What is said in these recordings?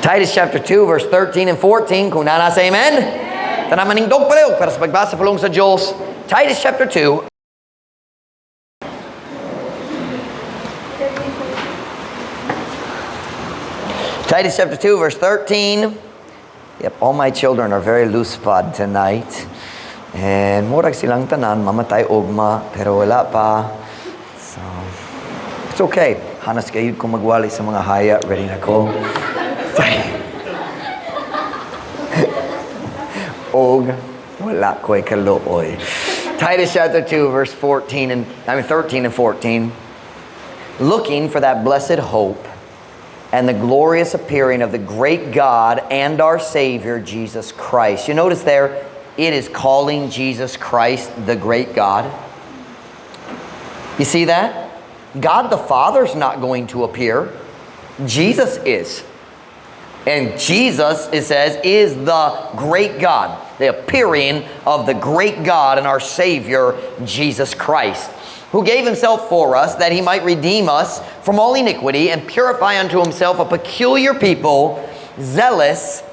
Titus chapter 2, verse 13 and 14. Kung naa na, say amen. Tanan manindog palihog para sa pagbasa pulong sa Diyos. Titus chapter 2. Titus chapter 2, verse 13. Yep, all my children are very loose pod tonight. And murag silang tanan, mamatay ugma, pero wala pa. So, it's okay. Hanas kayod ko magwali sa mga haya. Ready na ko. Og wala ko'y kaluoy. Titus chapter 2, verse 14 and I mean 13 and 14. Looking for that blessed hope and the glorious appearing of the great God and our Savior, Jesus Christ. You notice there, it is calling Jesus Christ the great God. You see that? God the Father's not going to appear. Jesus is. And Jesus, it says, is the great God, the appearing of the great God and our Savior, Jesus Christ, who gave himself for us that he might redeem us from all iniquity and purify unto himself a peculiar people, zealous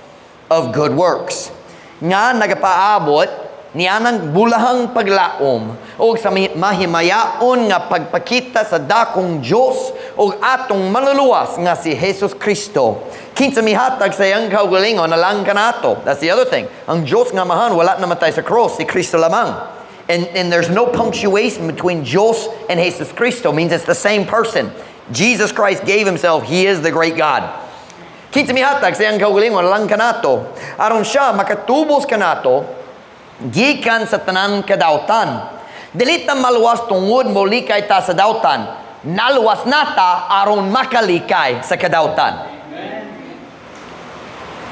of good works. Nga nagapaabot nianang bulahang paglaom og sa mahimayaon nga pagpakita sa dakong Dios ug atong manluluwas nga si Jesus Kristo. Kinsa mihatag sa iyang kaugalingon alang kanato. That's the other thing. Ang Dios nga Amahan wala namatay sa cross, si Kristo lamang. And there's no punctuation between Diyos and Jesus Cristo. Means it's the same person. Jesus Christ gave himself. He is the great God. Kinsa mihatag sa iyang kaugalingon alang kanato. Aron siya makatubos kanato gikan sa tanang kadautan. Dili ta maluwas tungod molikay ta sa dautan. Naluwas nata aron makalikay sa kadautan.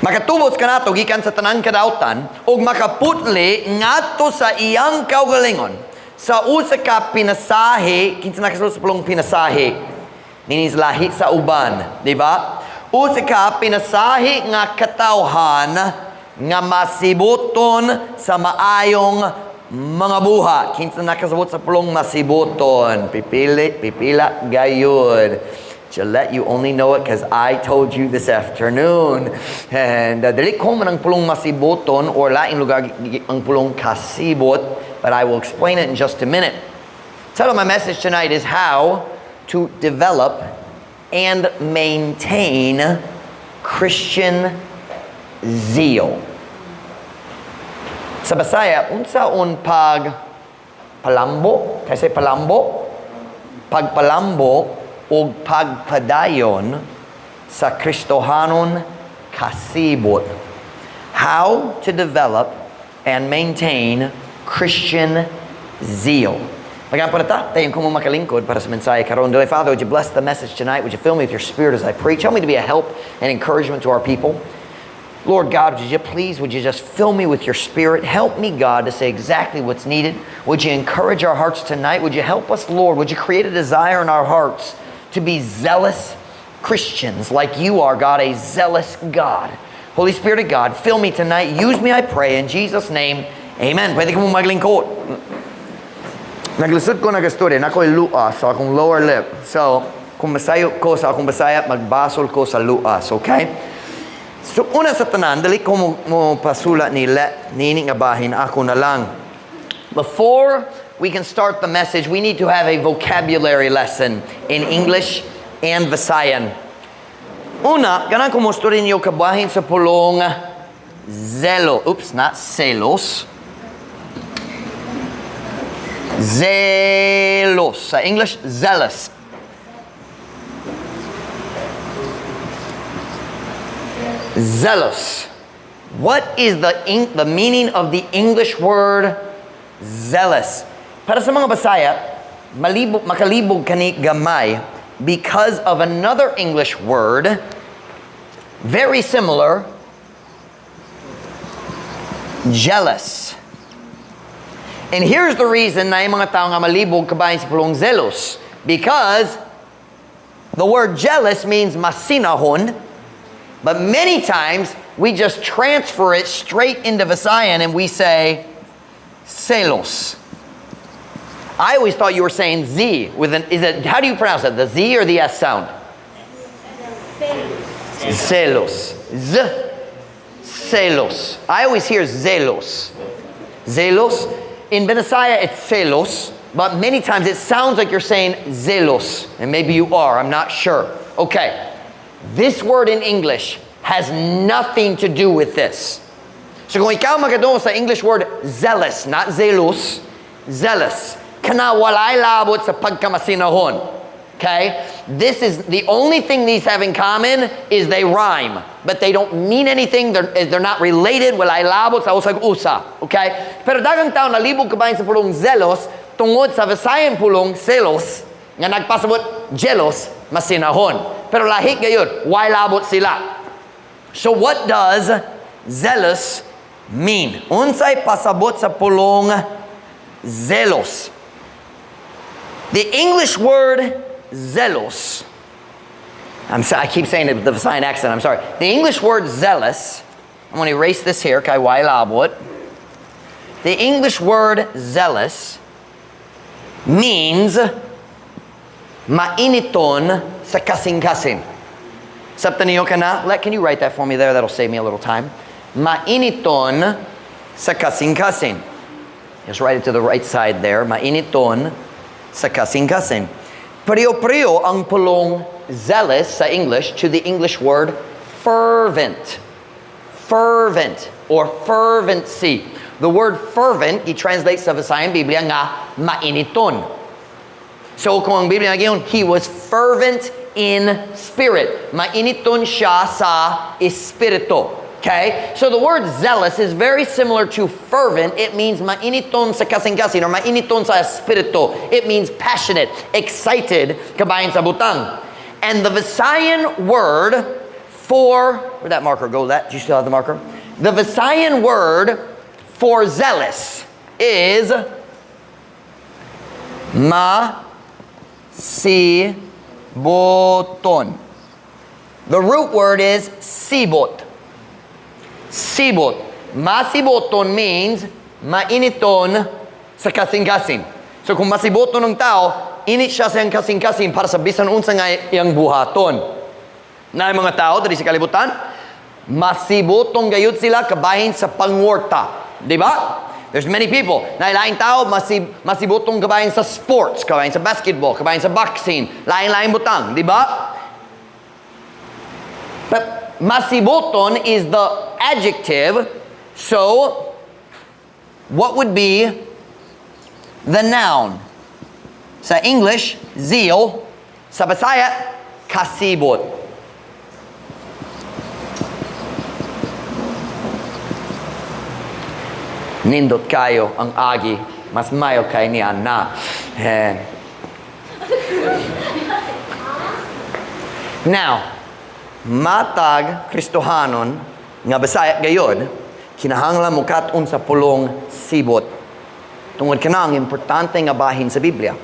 Makatubos kanato gikan sa tanang kadautan ug makaputli ngadto sa iyang kaugalingon sa usa ka pinasahi. Kinsa nakasabot sa pulong pinasahi? Means lahi sa uban, di ba? Usa ka pinasahi nga katawhan nga masibuton sa maayong mga buhat. Kinsa nakasabot sa pulong masibuton? Pipili, pipila gayud. Gillette, you only know it because I told you this afternoon. And dili common ang pulong masibuton or laing lugar ang pulong kasibot, but I will explain it in just a minute. Title of my message tonight is "How to Develop and Maintain Christian Zeal." Sa Bisaya, unsaon pag palambo, kasi palambo, pagpalambo og pagpadayon sa Kristohanon kasibot. How to develop and maintain Christian zeal. Mag-ampo na ta, tayo kung makalingkod para sa mensahe karon. Dear Father, would you bless the message tonight? Would you fill me with your Spirit as I preach? Help me to be a help and encouragement to our people. Lord God, would you please, would you just fill me with your Spirit? Help me, God, to say exactly what's needed. Would you encourage our hearts tonight? Would you help us, Lord? Would you create a desire in our hearts to be zealous Christians like you are, God, a zealous God? Holy Spirit of God, fill me tonight. Use me, I pray, in Jesus' name. Amen. Pwede ka mong maglingkod. Naglisod ko nagastorya, naa ko'y luas sa akong lower lip. So, kung masayo ko sa akong Bisaya, magbasol ko sa luas, okay? So, una sa tanan, dali ko mo pasula ni Le, nini nga bahin, ako na lang. Before we can start the message, we need to have a vocabulary lesson in English and Visayan. Una, ganahan ko mo ninyo kabahin sa pulong zelo. Oops, not celos. Zelos. Sa English, zealous. Zealous. What is the meaning of the English word zealous? Para sa mga Bisaya, malibog, makalibog kani gamay because of another English word very similar, jealous. And here's the reason na yung mga tao nga malibog kabahin sa pulong zelos. Because the word jealous means masinahon, but many times we just transfer it straight into Visayan and we say celos. I always thought you were saying Z with an, is it, how do you pronounce it? The Z or the S sound? Zelos. Z. Celos. I always hear zelos. Zelos. In Binisaya, it's celos, but many times it sounds like you're saying zelos, and maybe you are, I'm not sure. Okay, this word in English has nothing to do with this. So kung ikaw makadungog sa English word zealous, not zelos, zealous, kana walay labot sa pagkamasinahon. Okay? This is the only thing these have in common is they rhyme, but they don't mean anything. They're not related. Walay labot sa usag usa. Okay? Pero daghang tao nalibog kabahin sa pulong zelos tungod sa Visayan pulong celos nga nagpasabot jealous, masinahon. Pero lahi gayud, way labot sila. So what does zealous mean? Unsay pasabot sa pulong zelos? The English word zelos, I keep saying it with the Visayan accent, I'm sorry. The English word zealous, I'm going to erase this here, kay way labot. The English word zealous means mainiton sa kasing-kasing. Sabta niyo kana? Let, can you write that for me there? That'll save me a little time. Mainiton sa kasing-kasing. Just write it to the right side there. Mainiton sa kasing-kasing. Pareho-pareho ang pulong zealous sa English to the English word fervent. Fervent or fervency. The word fervent, i-translate sa Visayan Biblia nga mainiton. So kung ang Biblia ngayon, he was fervent in spirit. Mainiton siya sa espiritu. Okay? So the word zealous is very similar to fervent. It means mainiton sa kasing-kasing or mainiton sa espiritu. It means passionate, excited, kabahin sa butang. And the Visayan word for, where'd that marker go? That, do you still have the marker? The Visayan word for zealous is ma si boton. The root word is sibot. Sibot. Masiboton means mainiton sa kasing-kasing. So kung masiboton ng tao, init siya sa iyang kasing-kasing para sa bisan unsa nga iyang buhaton. Na mga tao diri sa kalibutan, masiboton gayud sila kabahin sa pangwarta. Di ba? There's many people. Na laing tao, masibotong kabahin sa sports, kabahin sa basketball, kabahin sa boxing, laing-laing butang. Di ba? But masiboton is the adjective. So, what would be the noun? Sa English, zeal. Sa Bisaya, kasibot. Nindot kayo ang agi. Mas mayo kay niya na. Eh. Now, matag Kristohanon nga Bisaya gayod, kinahanglan mo kat-on sa pulong sibot. Tungod kana ang importante nga bahin sa Biblia.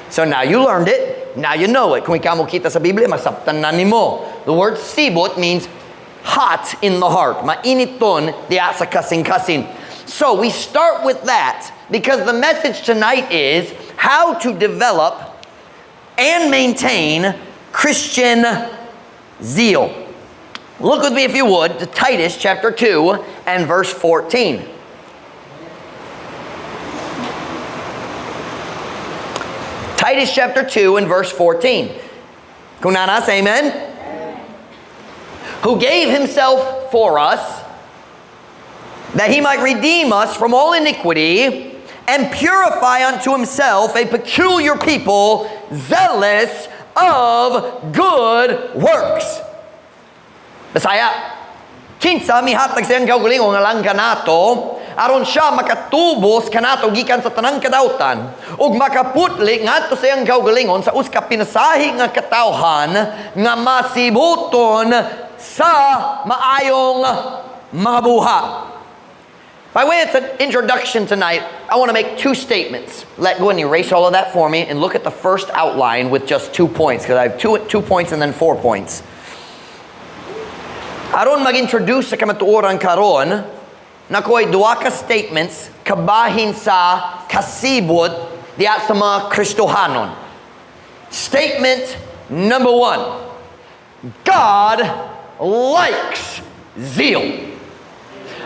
So now you learned it, now you know it. Kung ikaw mo kita sa Biblia, masabtan na nimo. The word sibot means hot in the heart. Mainiton diya sa kasing-kasing. So we start with that because the message tonight is how to develop and maintain Christian zeal. Look with me, if you would, to Titus chapter 2 and verse 14. Titus chapter 2 and verse 14. Kung nanas, amen? Who gave himself for us, that he might redeem us from all iniquity and purify unto himself a peculiar people, zealous of good works. Bisaya, kinsa mihatag sa iyang kaugalingon nga kanato, aron siya makatubos kanato gikan sa tanang kadautan, ug makaputli ngadto sa iyang kaugalingon sa usa ka pinasahi nga katawhan nga masibuton sa maayong mga buhat. By way of an introduction tonight, I want to make two statements. Let go and erase all of that for me and look at the first outline with just 2 points, because I have two points and then 4 points. Aron mag-introduce sa kamatuoran karon, nakoy duha ka statements kabahin sa kasibot diha sa mga Kristohanon. Statement number 1, God Likes zeal.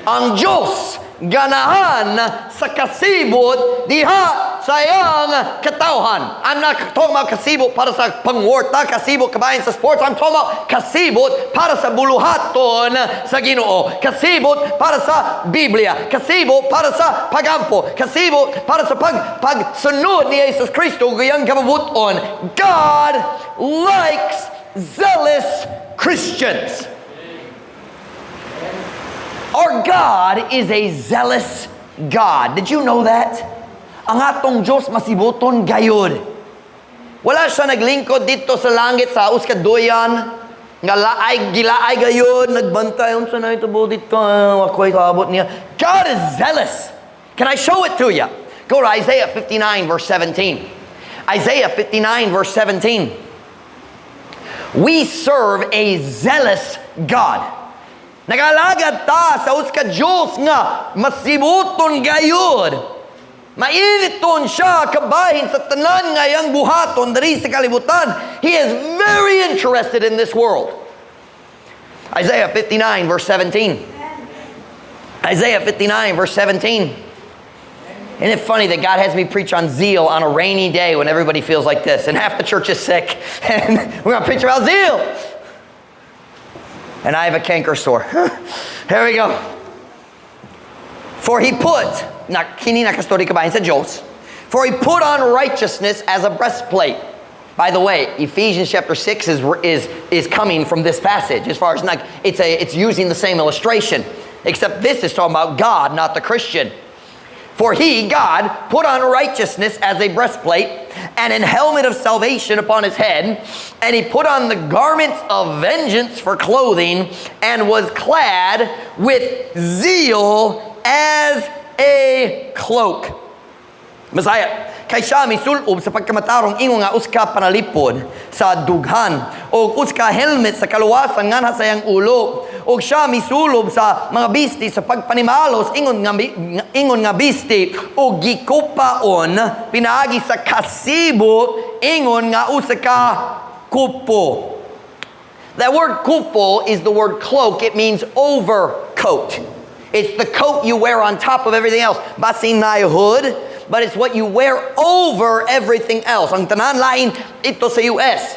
Ang Diyos ganahan sa kasibot diha sa iyang katawhan. I'm not talking about kasibot para sa pangwarta, kasibot kabahin sa sports. I'm talking about kasibot para sa buluhaton sa Ginoo. Kasibot para sa Biblia. Kasibot para sa pagampo. Kasibot para sa pagsunod ni Jesus Kristo ug iyang kabubuton. God likes zealous Christians. Our God is a zealous God. Did you know that? Ang atong Diyos masibuton gayod. Wala siya naglingkod didto sa langit sa usa ka duyan. Nga laay, gilaay gayod, nagbantay, unsa na ito didto, ako'y kaabot niya. God is zealous. Can I show it to you? Go to Isaiah 59 verse 17. Isaiah 59 verse 17. We serve a zealous God. Nagalagad ta sa usa ka Diyos nga masibuton gayud. Mainiton siya kabahin sa tanan nga iyang buhaton diri sa kalibutan. He is very interested in this world. Isaiah 59 verse 17. Isaiah 59 verse 17. Isn't it funny that God has me preach on zeal on a rainy day when everybody feels like this and half the church is sick and we're going to preach about zeal? And I have a canker sore. Here we go. For he put, na kini nakastorya kabahin sa Diyos, for he put on righteousness as a breastplate. By the way, Ephesians chapter 6 is coming from this passage. As far as like, it's using the same illustration, except this is talking about God, not the Christian. For he, God, put on righteousness as a breastplate and an helmet of salvation upon his head, and he put on the garments of vengeance for clothing and was clad with zeal as a cloak. Messiah, kay siya misulob sa pagkamatarong ingon nga usa ka panalipod sa dughan o usa ka helmet sa kaluwasan nganha sa iyang ulo, ug siya misulob sa mga bisti sa pagpanimalos ingon nga bisti ug gikupaon pinaagi sa kasibot ingon nga usa ka kupo. That word "kupo" is the word "cloak." It means overcoat. It's the coat you wear on top of everything else. Basin na hood, but it's what you wear over everything else. Ang tanan lain ito sa US.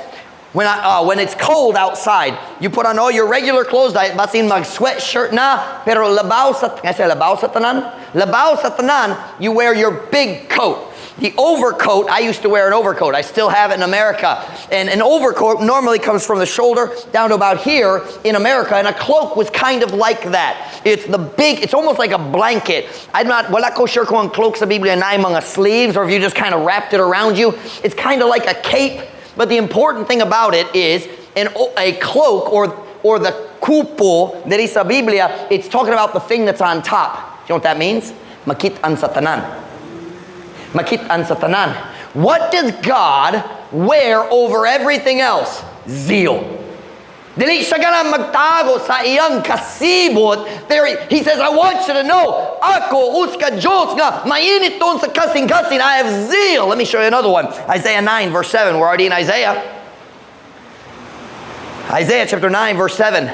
When it's cold outside, you put on all your regular clothes, dahil basin mag sweatshirt na, pero labaw sa, nga sa labaw sa tanan? Labaw sa tanan, you wear your big coat. The overcoat, I used to wear an overcoat. I still have it in America. And an overcoat normally comes from the shoulder down to about here in America. And a cloak was kind of like that. It's the big, it's almost like a blanket. I'm not, wala ko sure kung ang cloak sa Biblia na mga sleeves or if you just kind of wrapped it around you. It's kind of like a cape. But the important thing about it is a cloak or the kupo that is sa Biblia, it's talking about the thing that's on top. You know what that means? Makit-an sa tanan. Makit-an sa tanan. What does God wear over everything else? Zeal. Dili siya ganang magtago sa iyang kasibot. There, he says, "I want you to know, ako, usa ka Diyos nga, mainit sa kasing-kasing. I have zeal." Let me show you another one. Isaiah 9, verse 7. We're already in Isaiah. Isaiah chapter 9, verse 7.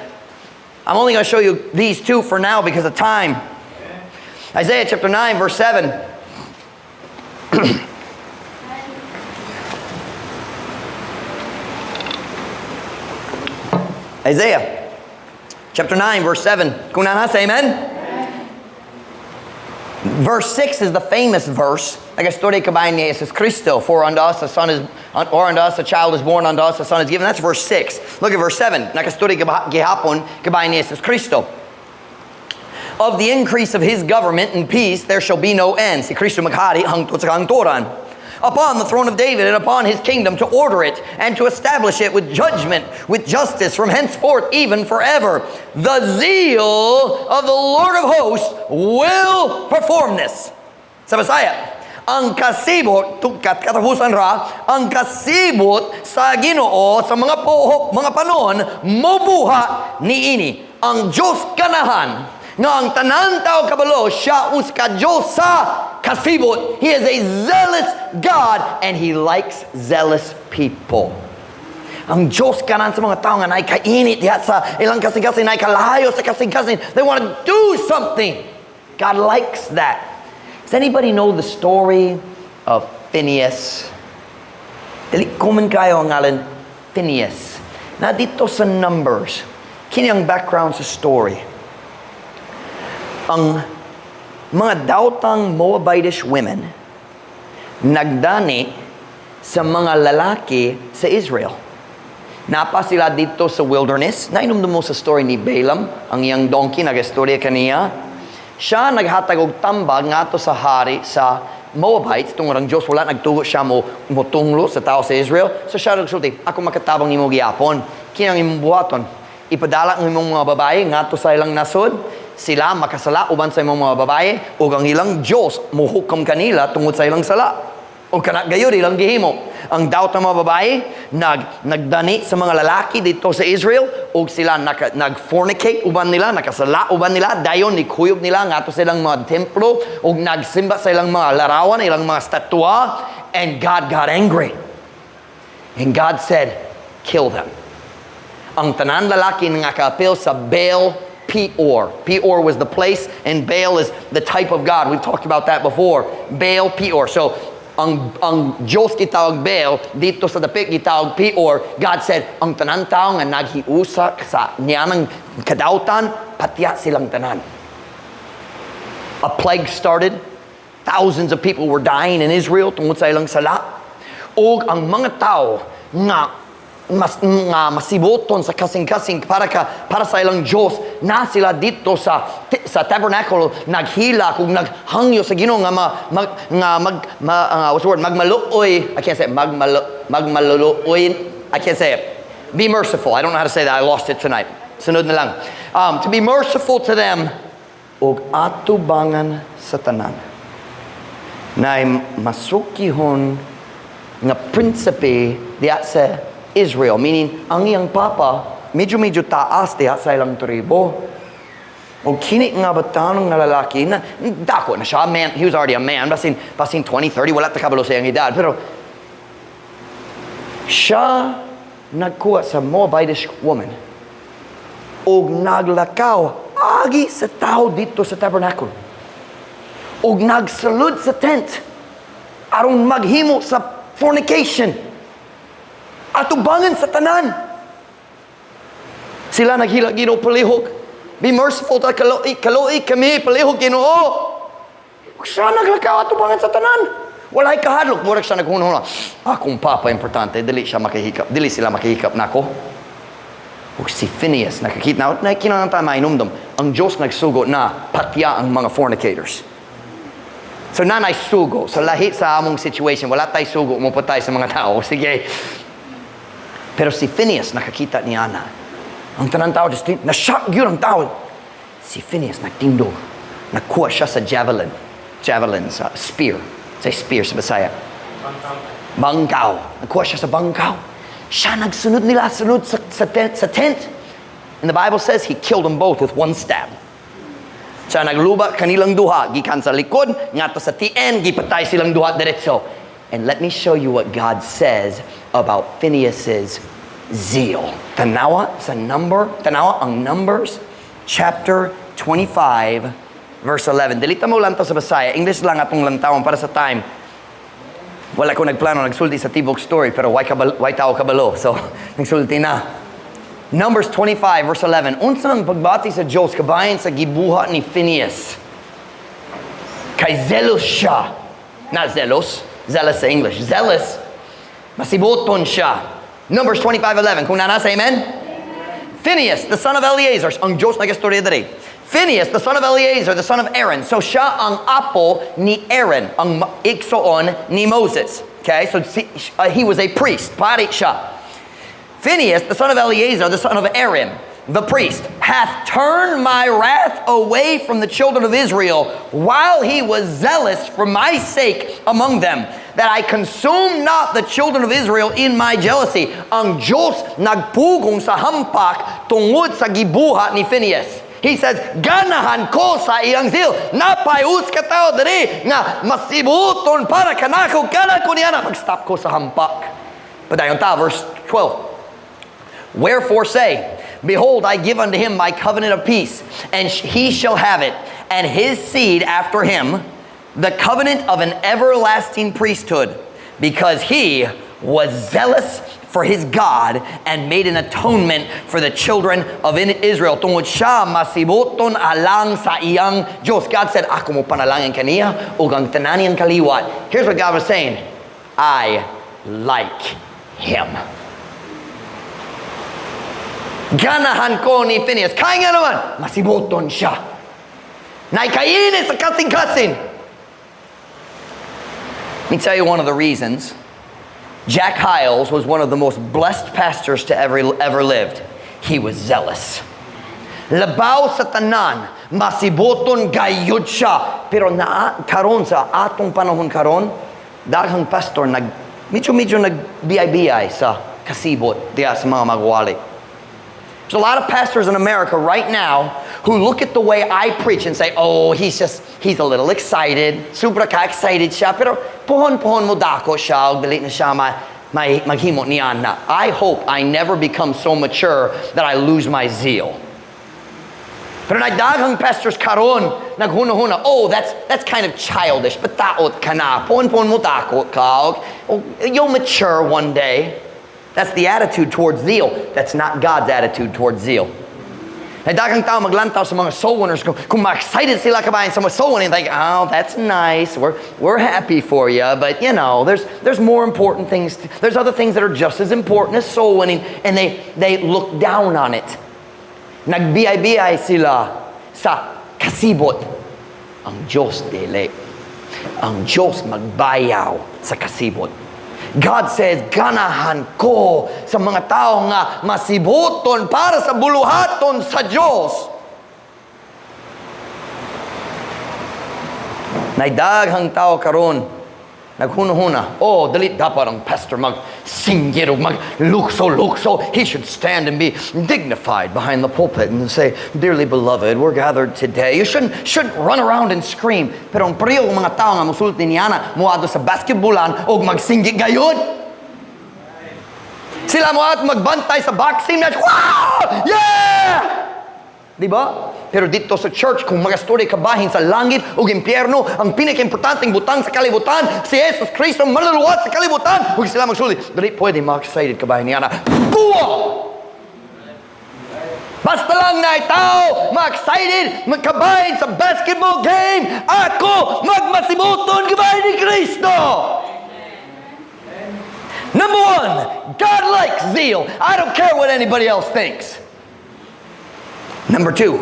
I'm only going to show you these two for now because of time. Isaiah chapter 9, verse 7. Isaiah chapter 9, verse 7. Kung naa na, say amen. Verse 6 is the famous verse. Nagastorya kabahin ni Jesus Cristo. For unto us a son is, or unto us a child is born, unto us a son is given. That's verse 6. Look at verse 7. Nagastorya gihapon kabahin ni Jesus Cristo. Of the increase of his government and peace there shall be no end. Si Cristo maghari hangtod sa kahangturan. Upon the throne of David and upon his kingdom, to order it and to establish it with judgment, with justice from henceforth, even forever. The zeal of the Lord of hosts will perform this. Sa Bisaya, ang kasibot, tugkat katapusan ra, ang kasibot sa Ginoo sa mga pohok, mga panon, mobuhat niini. Ang Diyos ganahan nga ang tanan tao kabalo siya usa ka Diyos sa kasibot. He is a zealous God and he likes zealous people. Ang Diyos ganahan sa mga tao nga naay kainit diha sa ilang kasing-kasing, naay kalayo sa kasing-kasing. They want to do something. God likes that. Does anybody know the story of Phineas? Dili common kayo ang ngalan Phineas. Na dito sa Numbers. Kini ang background sa story. Ang mga daotang Moabitish women nagdani sa mga lalaki sa Israel. Naa pa sila dito sa wilderness. Nainumdum mo sa story ni Balaam, ang iyang donkey, nag-istorya kaniya. Siya naghatag og tambag ngadto sa hari sa Moabites, tungod ang Diyos wala nagtugo siya mo motunglo sa tao sa Israel. So siya nagsulti, "Ako makatabang imo gihapon. Kini ang imong buhaton. Ipadala ang imong mga babae ngadto sa ilang nasod. Sila makasala uban sa imong mga babae ug ang ilang Diyos mohukom kanila tungod sa ilang sala." O kana gayud ilang gihimo. Ang daot ng mga babae nagdani sa mga lalaki dito sa Israel ug sila nag-fornicate uban nila, nakasala uban nila, dayon nikuyog nila ngadto sa ilang mga templo ug nagsimba sa ilang mga larawan, ilang mga statwa, and God got angry. And God said, "Kill them." Ang tanan lalaki nga kaapil sa Baal Peor. Peor was the place and Baal is the type of God. We've talked about that before. Baal Peor. So, ang Diyos gitawag Baal, dito sa dapit gitawag Peor. God said, ang tanan tao nga naghiusa sa niyanang kadautan, patya silang tanan. A plague started. Thousands of people were dying in Israel tungod sa ilang sala. Ug ang mga tao nga mas nga masiboton sa kasing-kasing para sa ilang Diyos na sila dito sa tabernacle, naghilak ug naghangyo sa Ginoo nga ma, mag nga mag ma, what's the word, magmaluoy. I can't say it. Magmaluluoy. I can't say it. Be merciful. I don't know how to say that. I lost it tonight. Sunod na lang. To be merciful to them ug atubangan sa tanan na masukihon nga prinsipe diha sa Israel. Meaning, ang iyang papa, medyo medyo taas diha sa ilang tribo. O kini nga batanon nga lalaki, na, dako na siya, man, he was already a man, basin 20, 30, wala ta kabalo sa iyang edad. Pero, siya nagkuha sa Moabitish woman og naglakaw agi sa tao dito sa tabernacle og nagsulod sa tent aron maghimo sa fornication atubangan sa tanan. Sila naghilak, "Ginoo, palihog. Be merciful ta, kaloi, kaloi kami, palihog, Ginoo." Siya naglakaw atubangan sa tanan. Walay kahadlok, murag siya naghunahuna. Akong papa importante, dili siya makahikap. Dili sila makahikap nako. Ug si Phineas, nakakita na, na kinahanglan tayo mainumdum, ang Diyos nagsugo na patya ang mga fornicators. So nanay sugo. So lahi sa among situation, wala tay sugo mo patay sa mga tao. Sige. Pero si Phineas nakakita niya na. Ang tanan tao, just, na-shock yun ang tao. Si Phineas nagtindog. Nagkuha siya sa javelin. Javelin, sa spear. Say spear sa Bisaya. Bangkaw. Nagkuha siya sa bangkaw. Siya nagsunod nila, sunod sa tent. And the Bible says he killed them both with one stab. Siya nagluba kanilang duha, gikan sa likod, ngadto sa tiyan, gipatay silang duha diretso. And let me show you what God says about Phineas's zeal. Tanawa sa number, tanawa ang Numbers chapter 25 verse 11. Dili ta mo lantaw sa Bisaya, English lang atong lantawan para sa time. Wala ko nagplano nagsulti sa tibok story, pero why tao kabalo. So nagsulti na. Numbers 25 verse 11. Unsa ang pagbati sa Diyos kabahin sa gibuhat ni Phineas? Kay zealous siya. Not zealous. Zealous sa English. Zealous. Masiboton siya. Numbers 25:11. Kung naa na, say amen. Phineas, the son of Eleazar. Ang Diyos nag-istorya diri. Phineas, the son of Eleazar, the son of Aaron. So siya ang apo ni Aaron, ang igsoon ni Moses. Okay, so he was a priest. Pari siya. Phineas, the son of Eleazar, the son of Aaron, the priest, hath turned my wrath away from the children of Israel while he was zealous for my sake among them, that I consume not the children of Israel in my jealousy. Ang Diyos nagpugong sa hampak tungod sa gibuhat ni Phineas. He says, ganahan ko sa iyang zeal. Naa pay usa ka tao diri nga masibuton para kanako, gana ko niya na. Mag-stop ko sa hampak. Padayon ta, verse 12. Wherefore say, "Behold, I give unto him my covenant of peace, and he shall have it, and his seed after him, the covenant of an everlasting priesthood, because he was zealous for his God and made an atonement for the children of Israel." Tungod siya masiboton alang sa iyang Diyos. God said, "Ako mo panalangin kaniya ug ang tanan niyang kaliwat." Here's what God was saying: "I like him. Ganahan ko ni Phineas." Kaya nga naman, masiboton siya. Naikainit sa kasing-kasing. Let me tell you one of the reasons. Jack Hyles was one of the most blessed pastors to ever lived. He was zealous. Labaw sa tanan, masiboton gayud siya. Pero na karon sa atong panahon karon, daghang pastor nag medyo medyo nag BI sa kasibot diya sa mga magwali. There's a lot of pastors in America right now who look at the way I preach and say, "Oh, he's a little excited. Sobra ka excited siya. Pero pohon-pohon mo dako siya, ug dili na siya may maghimo niya na." I hope I never become so mature that I lose my zeal. Pero nagdaghang pastors karon naghuna-huna, "Oh, that's kind of childish, but taot ka na. Pohon-pohon mo dako ka. Oh, you'll mature one day." That's the attitude towards zeal. That's not God's attitude towards zeal. Daghang tao maglantaw sa mga soul winners kung ma-excited sila kabahin sa mga soul winning, like, "Oh, that's nice. We're happy for you, but there's more important things. There's other things that are just as important as soul winning," and they look down on it. Nagbiay-biay sila sa kasibot. Ang Diyos dili. Ang Diyos magbayaw sa kasibot. God says, "Ganahan ko sa mga tao nga masiboton para sa buluhaton sa Diyos." Naidaghang tao karon naghuna-huna, "Oh, dili dapat ang pastor magsinggit o maglukso-lukso. He should stand and be dignified behind the pulpit and say, 'Dearly beloved, we're gathered today.' You shouldn't run around and scream." Pero ang pareho ng mga tao nga musulti niana, muadto sa basketballan o magsinggit gayud. Sila mo at magbantay sa boxing match. "Wow! Yeah!" Di ba? Pero dito sa church, kung magastorya kabahin sa langit ug impyerno, ang pinaka-importanteng butang sa kalibutan, si Jesus Cristo manluluwas sa kalibutan, ug sila magsulti, "Dili pwede ma-excited kabahin niya na." Buwa! Basta lang na tao, ma-excited, magkabahin sa basketball game, ako magmasibuton kabahin ni Kristo! Number one, God likes zeal. I don't care what anybody else thinks. Number two,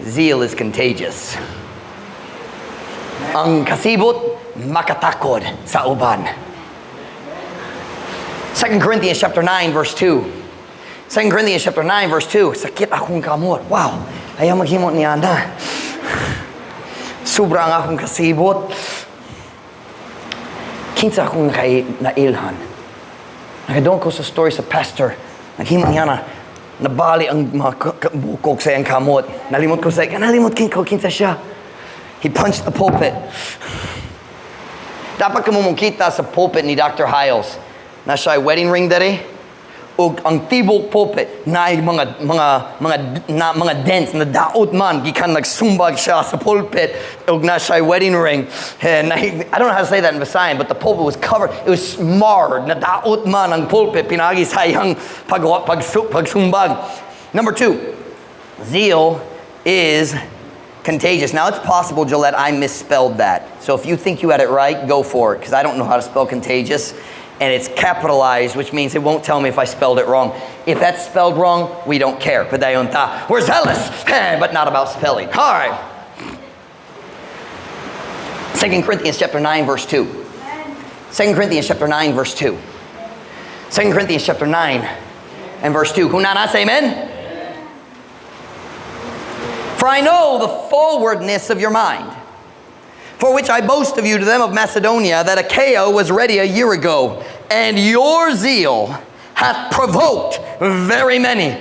zeal is contagious. Ang kasibot, makatakod sa uban. 2 Corinthians chapter 9 verse 2. 2 Corinthians chapter 9 verse 2. Sakit akong kamot. Wow. Ayaw maghimo ni Ana. Sobra ang akong kasibot. Kinsa akong nailhan. Nakadungog ko sa story sa pastor. Naghimo niya na nabali ang mga bukog sa iyang kamot. Nalimot ko kinsa siya. He punched the pulpit. Dapat ka mo mokita sa pulpit ni Dr. Hyles. Na siya wedding ring dere. Ug ang tibok pulpit na mga dents na daot man gikan nagsumbag siya sa pulpit ug na siya wedding ring. And I don't know how to say that in Visayan, but the pulpit was covered. It was marred. Na daot man ang pulpit pinagi sa iyang pagsumbag. Number two, zeal is contagious. Now, it's possible, Gillette, I misspelled that. So if you think you had it right, go for it, because I don't know how to spell contagious. And it's capitalized, which means it won't tell me if I spelled it wrong. If that's spelled wrong, we don't care. Padayon ta. We're zealous, but not about spelling. All right. 2 Corinthians chapter 9, verse 2. 2 Corinthians chapter 9, verse 2. 2 Corinthians chapter 9 and verse 2. Kung naa na, say amen. For I know the forwardness of your mind, for which I boast of you to them of Macedonia, that Achaia was ready a year ago, and your zeal hath provoked very many.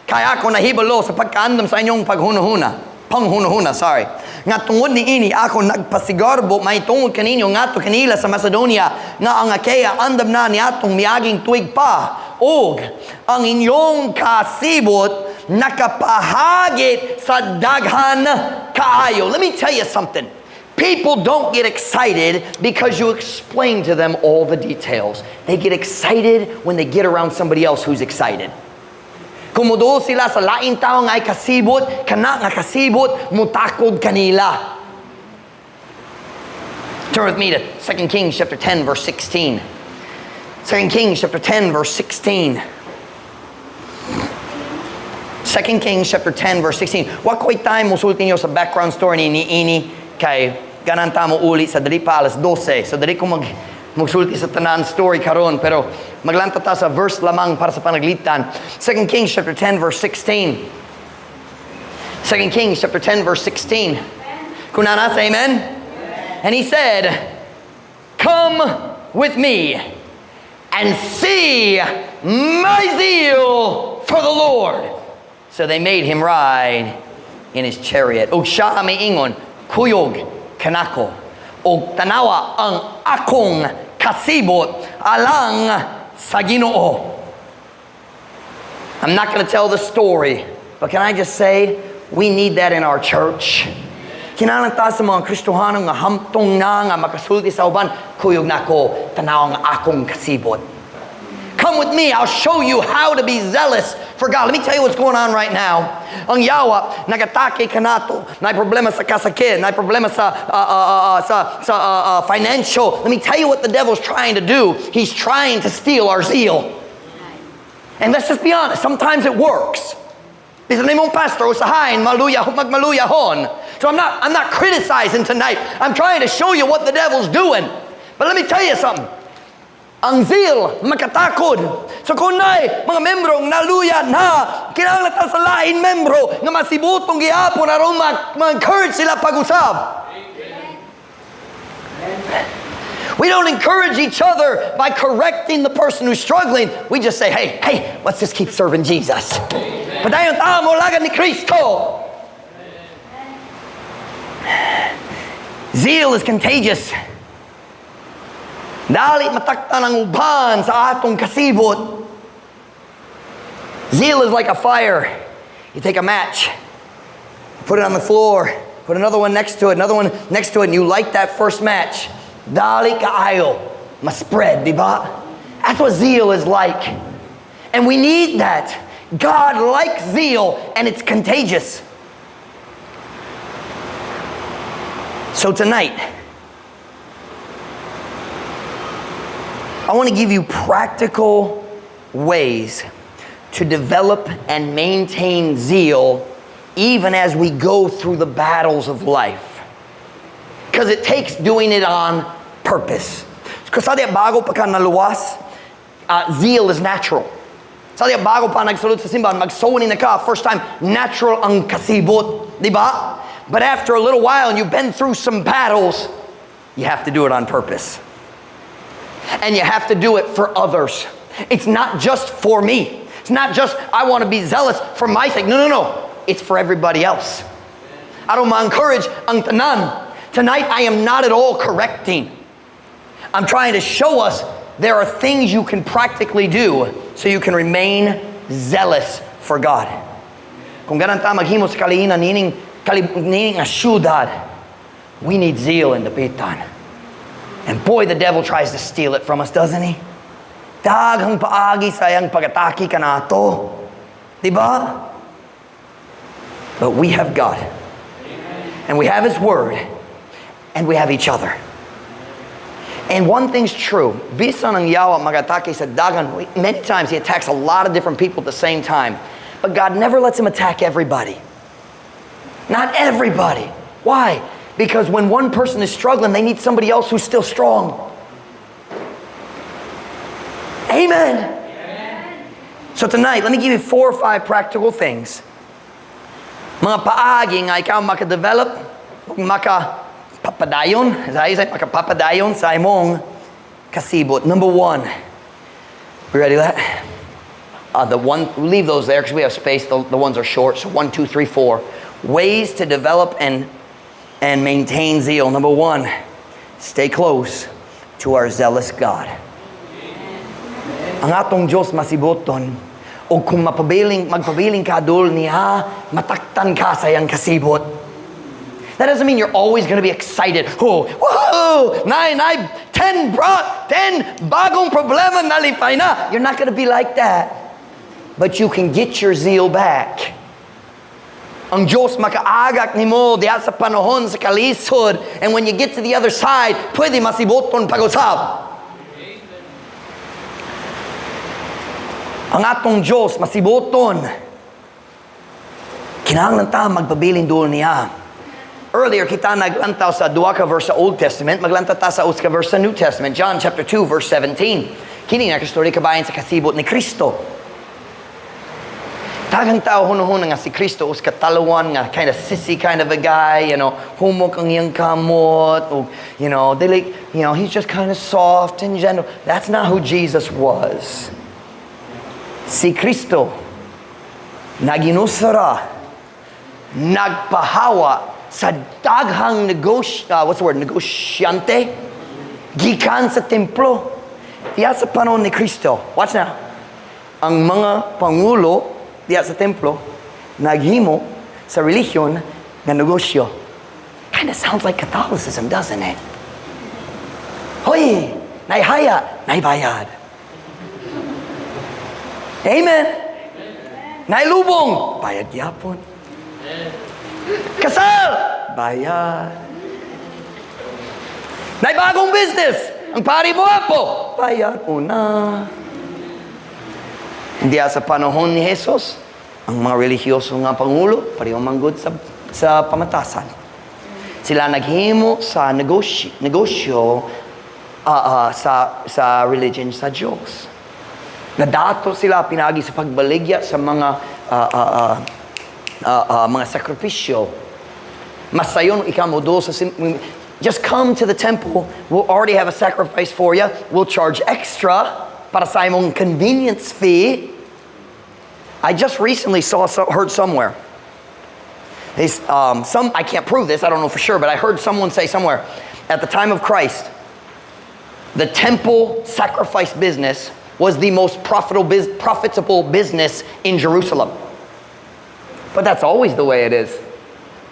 Kaya ako nahibalo sa pagkaandam sa inyong paghunahuna. Panghunahuna, sorry. Nga tungod ni ini ako nagpasigarbo may tungod kaninyo ngadto kanila sa Macedonia nga ang Achaia andam na niadtong miaging tuig pa. Ug ang inyong kasibot nakapahagit sa daghan kaayo. Let me tell you something. People don't get excited because you explain to them all the details. They get excited when they get around somebody else who's excited. Kung moduol sila sa lain tao nga ay kasibot, kana nga kasibot, mutakod kanila. Turn with me to 2 Kings chapter 10 verse 16. 2 Kings chapter 10 verse 16. 2 Kings chapter 10 verse 16. Wa ko'y time musulti niyo sa background story ni niini kay ganahan ta mouli sa dali pa alas 12. So dali ko magsulti sa tanan story karon, pero maglanta ta sa verse lamang para sa panaglitan. 2 Kings chapter 10 verse 16. 2 Kings chapter 10 verse 16. Kung naa na, say amen. And he said, "Come with me and see my zeal for the Lord." So they made him ride in his chariot. Ug siya miingon, "Kuyog kanako ug tanawa ang akong kasibot alang sa Ginoo." I'm not going to tell the story, but can I just say, we need that in our church. Kinahanglan ta sa mga Kristohano nga hamtong na nga makasulti sa uban, "Kuyog nako, tanaw ang akong kasibot. Come with me, I'll show you how to be zealous for God." Let me tell you what's going on right now. Ang yawa, nagatake kanato, naay problema sa kasakit, naay problema sa financial. Let me tell you what the devil's trying to do. He's trying to steal our zeal. And let's just be honest, sometimes it works. Bisan imong pastor, usahay, maluya, magmaluyahon. So I'm not criticizing tonight. I'm trying to show you what the devil's doing. But let me tell you something. Ang zeal, makatakod. So kung naay mga membro naluya na, kinahanglan ta sa lain membro nga masibutong gihapon aron ma-encourage sila pag-usab. We don't encourage each other by correcting the person who's struggling. We just say, "Hey, hey, let's just keep serving Jesus. Padayon ta molagad ni Kristo." Zeal is contagious. Dali mataktan ang uban sa atong kasibot. Zeal is like a fire. You take a match, put it on the floor, put another one next to it, another one next to it, and you light that first match. Dali kaayo, ma-spread, di ba? That's what zeal is like. And we need that. God likes zeal, and it's contagious. So tonight, I want to give you practical ways to develop and maintain zeal even as we go through the battles of life. Because it takes doing it on purpose. Because sa bago pa ka naluwas, zeal is natural. Sa bago pa nagsulod sa simbahan, magsuwani na ka, first time, natural ang kasibot, di ba? But after a little while and you've been through some battles, you have to do it on purpose. And you have to do it for others. It's not just for me. It's not just I want to be zealous for my sake. No, no, no. It's for everybody else. Aron ma-encourage ang tanan. Tonight, I am not at all correcting. I'm trying to show us there are things you can practically do so you can remain zealous for God. Kung ganahan ta maghimo sa kalihinan nining nga syudad, we need zeal in Dapitan. And boy, the devil tries to steal it from us, doesn't he? Daghang paagi sa iyang pag-atake kanato. Diba? But we have God. And we have His Word. And we have each other. And one thing's true. Bisan ang yawa mag-atake sa daghan, many times he attacks a lot of different people at the same time. But God never lets him attack everybody. Not everybody. Why? Because when one person is struggling, they need somebody else who's still strong. Amen. Amen. So tonight, let me give you four or five practical things. Mga paagi nga ikaw maka-develop, maka-papadayon, as I say, makapapadayon sa imong kasibot. Number one, we ready that? The one, leave those there because we have space. The ones are short. So 1, 2, 3, 4. Ways to develop and maintain zeal. Number one, stay close to our zealous God. Ang atong Diyos masiboton, o kung mapabiling, magpabiling ka dul niya, mataktan ka sa iyang kasibot. That doesn't mean you're always going to be excited. Oh, woohoo! Nine, nine, 10, bro, 10 bagong problema nalipay na. You're not going to be like that. But you can get your zeal back. Ang Diyos makaagak nimo diha sa panahon sa kalisod. And when you get to the other side, pwede masiboton pag-usab. Ang atong Diyos masiboton. Kinahanglan ta magpabilin duol niya. Earlier, kita naglantaw sa duha ka verse sa Old Testament, maglantaw ta sa usa ka verse sa New Testament. John chapter 2, verse 17. Kini nga kastorya kabahin sa kasibot ni Kristo. Daghang tao hunahuna nga si Kristo usa ka talawan nga kind of sissy kind of a guy, humok ang iyang kamot, o, dili, he's just kind of soft and gentle. That's not who Jesus was. Si Kristo, naginusara, nagpahawa sa daghang negosyo, what's the word, negosyante, gikan sa templo. Diya sa panahon ni Kristo, watch now, ang mga pangulo diya sa templo, naghimo sa relihiyon nga negosyo. Kind of sounds like Catholicism, doesn't it? Hoy, naihaya, naibayad. Amen. Nailubong, bayad gyapon. Kasal, bayad. Naibagong business, ang pari mo po, bayad una. Hindi sa panahon ni Jesus, ang mga relihiyoso nga pangulo, pareho manggod sa pamatasan. Sila naghimo sa negosyo sa religion sa Diyos. Nadato sila pinagi sa pagbaligya sa mga sakripisyo. Masayon ikaw mo do sa just come to the temple. We'll already have a sacrifice for you. We'll charge extra para sa imong convenience fee. I just recently heard somewhere. I can't prove this, I don't know for sure, but I heard someone say somewhere, at the time of Christ, the temple sacrifice business was the most profitable business in Jerusalem. But that's always the way it is.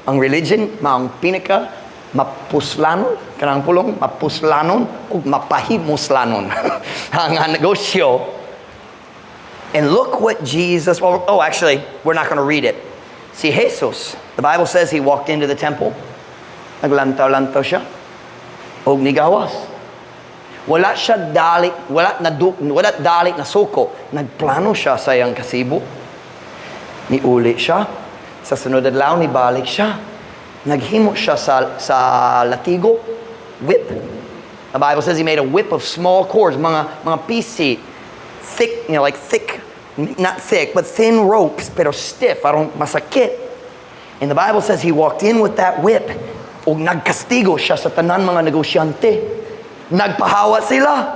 Ang religion, maong pinaka mapuslanon, kanang pulong, mapuslanon, o mapahimuslanon ang negosyo. And look what Jesus, well, oh, actually, we're not going to read it. Si Jesus, the Bible says he walked into the temple. Naglantaw-lantaw siya. Og nigawas. Wala siya dali, wala na wala dali na suko. Nagplano siya sa iyang kasibo. Niuli siya. Sa sunod adlaw nibalik siya. Naghimo siya sa latigo, whip. The Bible says he made a whip of small cords, mga pisi, thick, like thick, not thick, but thin ropes, pero stiff, aron masakit. And the Bible says he walked in with that whip, ug nagkastigo siya sa tanan mga negosyante. Nagpahawa sila.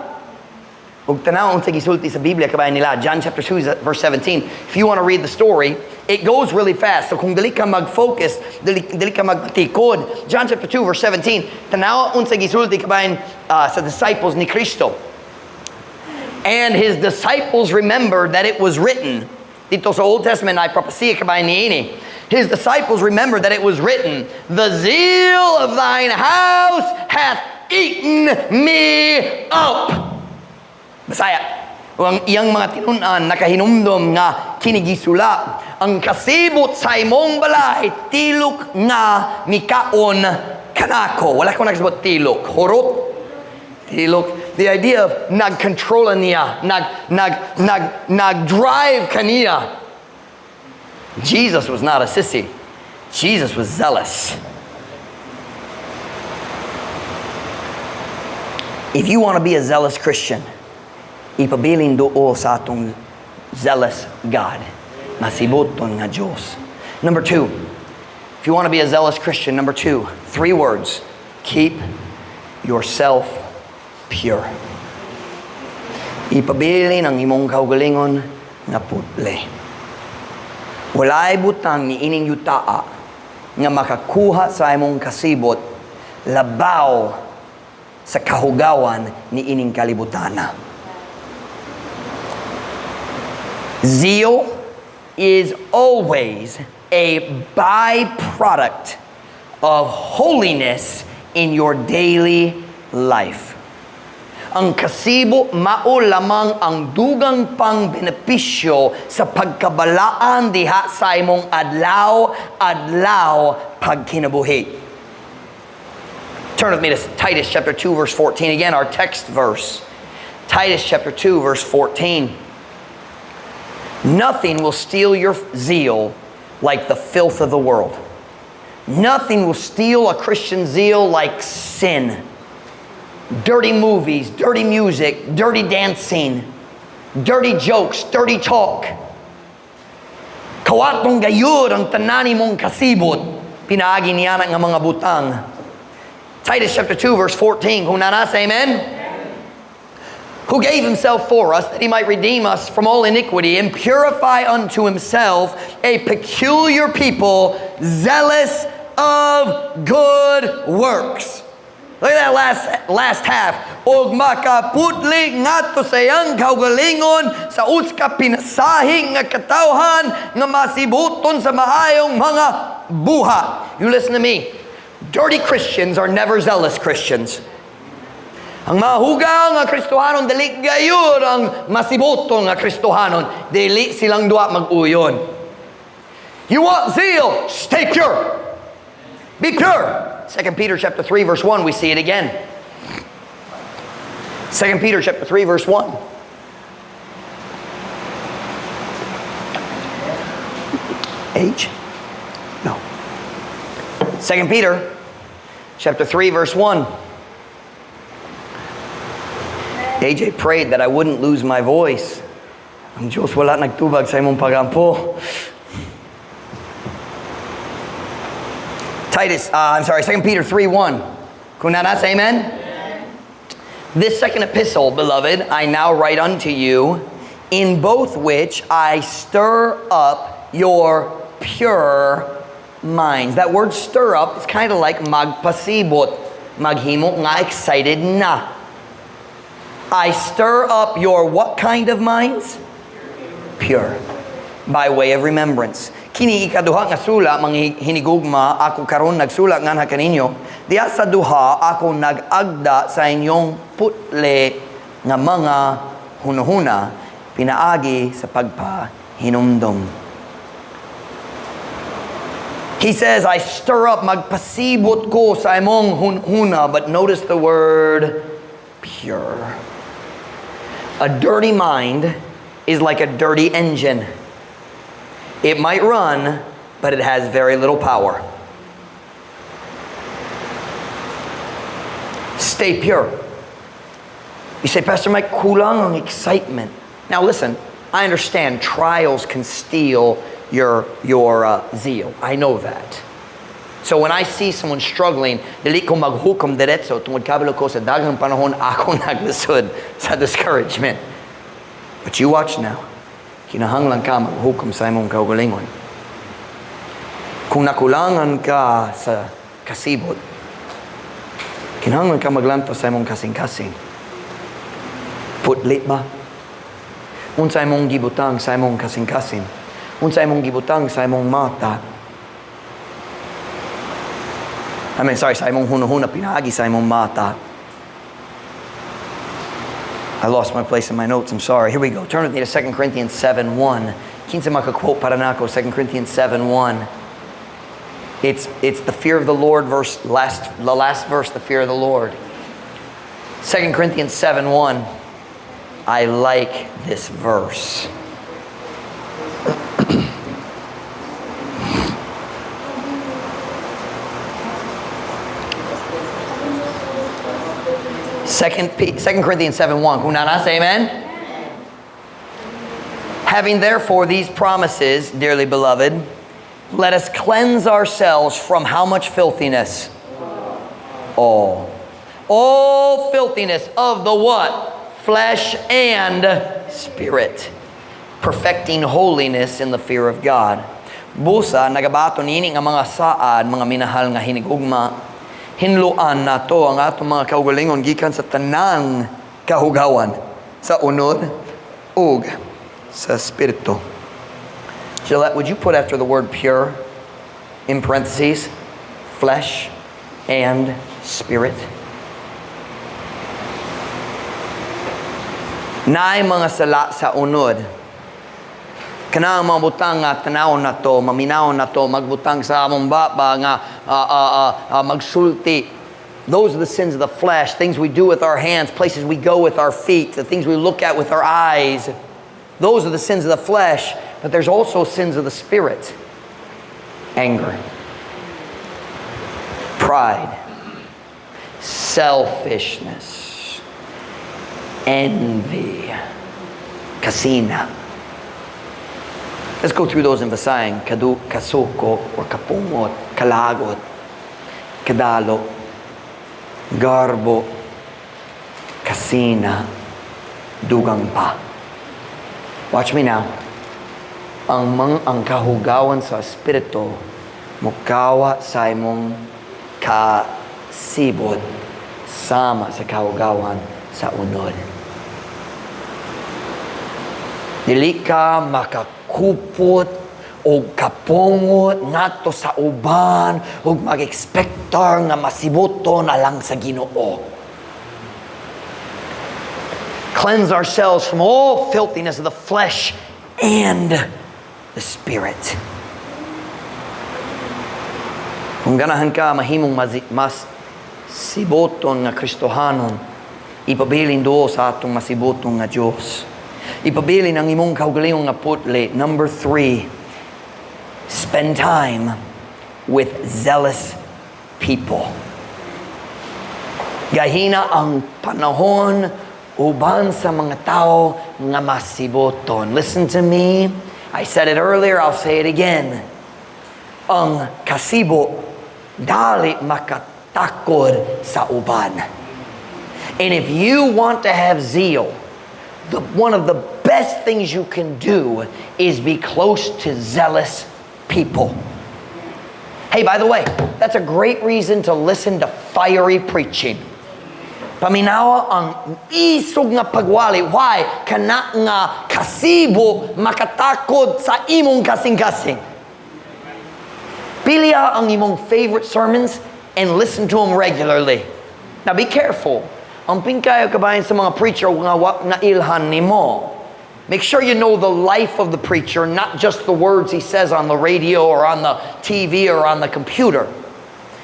Ug tanaw unsa gisulti sa Biblia kabahin nila, John chapter 2 verse 17. If you want to read the story, it goes really fast. So kung dili ka mag-focus, dili ka magtikod. John chapter 2 verse 17. Tanaw unsa gisulti kabahin sa disciples ni Kristo. And his disciples remembered that it was written. Dito sa Old Testament ay propesya kabahin niini. His disciples remembered that it was written, "The zeal of thine house hath eaten me up." Bisaya. Ang iyang mga tinunan nakahinumdom nga kini gisula. "Ang kasibot sa imong balay, tilok nga mikaon kanako." Wala ko nagsabot tilok. Hurot. Tilok. The idea of nag-control niya, nag-drive kaniya. Jesus was not a sissy. Jesus was zealous. If you want to be a zealous Christian, ipabilin duol sa atong zealous God. Masiboton nga Diyos. Number two, if you want to be a zealous Christian, number two, three words: keep yourself pure. Ipabilin ang imong kaugalingon nga putli. Walay butang ni ining yutaa nga makakuha sa imong kasibot labaw sa kahugawan ni ining kalibutana. Zeal is always a byproduct of holiness in your daily life. Ang kasibot mao lamang ang dugang pang benepisyo sa pagkabalaan diha sa imong adlaw-adlaw pagkinabuhi. Turn with me to Titus chapter 2 verse 14 again, our text verse. Titus chapter 2 verse 14. Nothing will steal your zeal like the filth of the world. Nothing will steal a Christian zeal like sin. Dirty movies, dirty music, dirty dancing, dirty jokes, dirty talk. Kawaton gayud ang tanan mong kasibot, pinaagi niya nga mga butang. Titus chapter 2 verse 14. Kung naa na, say amen. Who gave himself for us that he might redeem us from all iniquity and purify unto himself a peculiar people, zealous of good works. Look at that last half. Og makaputli ngadto sa iyang kaugalingon sa usa ka pinasahi nga katawhan nga masibuton sa maayong mga buhat. You listen to me. Dirty Christians are never zealous Christians. Ang mahugaw nga Kristohanon dili gayud ang masibuton nga Kristohanon, dili silang duha mag-uyon. You want zeal? Stay pure. Be pure. 2 Peter chapter 3 verse 1, we see it again. 2 Peter chapter 3 verse 1. H? No. 2 Peter chapter 3 verse 1. AJ prayed that I wouldn't lose my voice. Ang Diyos wala nagtubag sa imong pagampo. Titus, I'm sorry, 2 Peter 3:1. Kung naa na, say amen? This second epistle, beloved, I now write unto you, in both which I stir up your pure minds. That word "stir up" is kind of like magpasibot. Maghimo nga excited na. I stir up your what kind of minds? Pure. By way of remembrance. Kini ikaduha nga sula, mga hinigugma, ako karon nagsulat nganha kaninyo. Diha sa duha ako nag-agda sa inyong putli nga mga hunuhuna pinaagi sa pagpahinumdom. He says, "I stir up, magpasibot ko sa imong hunhuna," but notice the word "pure." A dirty mind is like a dirty engine. It might run, but it has very little power. Stay pure. You say, "Pastor Mike, kulang ang excitement." Now listen, I understand trials can steal your zeal. I know that. So when I see someone struggling, dili ko maghukom diretso tungod kabalo ko sa daghang panahon ako naglisod sa discouragement. But you watch now. Kinahanglan ka maghukom sa imong kaugalingon. Kung nakulangan ka sa kasibot, kinahanglan ka maglantaw sa imong kasing-kasing. Putli ba? Unsa imong gibutang sa imong kasing-kasing? Unsa imong gibutang sa imong mata? I mean, sorry, sa imong hunahuna pinaagi sa imong mata. I lost my place in my notes. I'm sorry. Here we go. Turn with me to 2 Corinthians 7:1. Kinsa maka-quote para nako 2 Corinthians 7:1? It's the fear of the Lord verse, the last verse, the fear of the Lord. 2 Corinthians 7:1. I like this verse. Second Corinthians 7:1. Kung naa na, say amen. Having therefore these promises, dearly beloved, let us cleanse ourselves from how much filthiness? All. All filthiness of the what? Flesh and spirit. Perfecting holiness in the fear of God. Busa, nagabaton nini nga mga saad, mga minahal nga hinigugma, hinluan nato ang atong mga kaugalingon gikan sa tanang kahugawan sa unod ug sa Espiritu. Gillette, would you put after the word "pure," in parentheses, "flesh and spirit"? Naay mga sala sa unod. Kana ang mga butang nga tanaw nato, maminaw nato, magbutang sa among baba nga magsulti. Those are the sins of the flesh, things we do with our hands, places we go with our feet, the things we look at with our eyes. Those are the sins of the flesh, but there's also sins of the spirit. Anger, pride, selfishness, envy, kasina. Let's go through those in Visayan. Kadu, kasuko, or kapungot, kalagot, kadalo, garbo, kasina, dugang pa. Watch me now. Ang kahugawan sa espiritu mukawa sa imong kasibot sama sa kahugawan sa unod. Dili ka makakupot o kapungot ngadto sa uban ug mag-expectar nga masiboton alang sa Ginoo. Cleanse ourselves from all filthiness of the flesh and the spirit. Kung ganahan ka mahimong mas siboton nga Kristohanon, ipabilin duol sa atong masiboton nga Dios. Ipabilin ang imong kaugalingon nga putli. Number three, spend time with zealous people. Gayhina ang panahon uban sa mga tao nga masiboton. Listen to me. I said it earlier, I'll say it again. Ang kasibo dali makatakod sa uban. And if you want to have zeal, one of the best things you can do is be close to zealous people. Hey, by the way, that's a great reason to listen to fiery preaching. Paminawa ang isog nga pagwali. Why? Kana nga kasibo makatakod sa imong kasing-kasing. Pilia ang imong favorite sermons and listen to them regularly. Now be careful. Amping kaayo kabahin sa mga preacher nga wa na ilhan nimo. Make sure you know the life of the preacher, not just the words he says on the radio or on the TV or on the computer.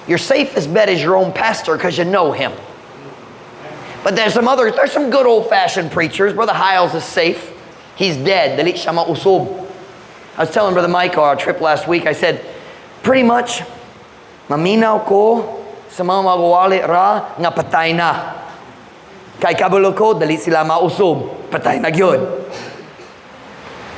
Your safest bet is your own pastor because you know him. But there's some good old-fashioned preachers. Brother Hiles is safe. He's dead. Dili siya mausob. I was telling Brother Michael our trip last week, I said, pretty much, maminaw ko sa mga magwali ra nga patay na. Kay kabalo ko, dali sila mausob. Patay na gyud.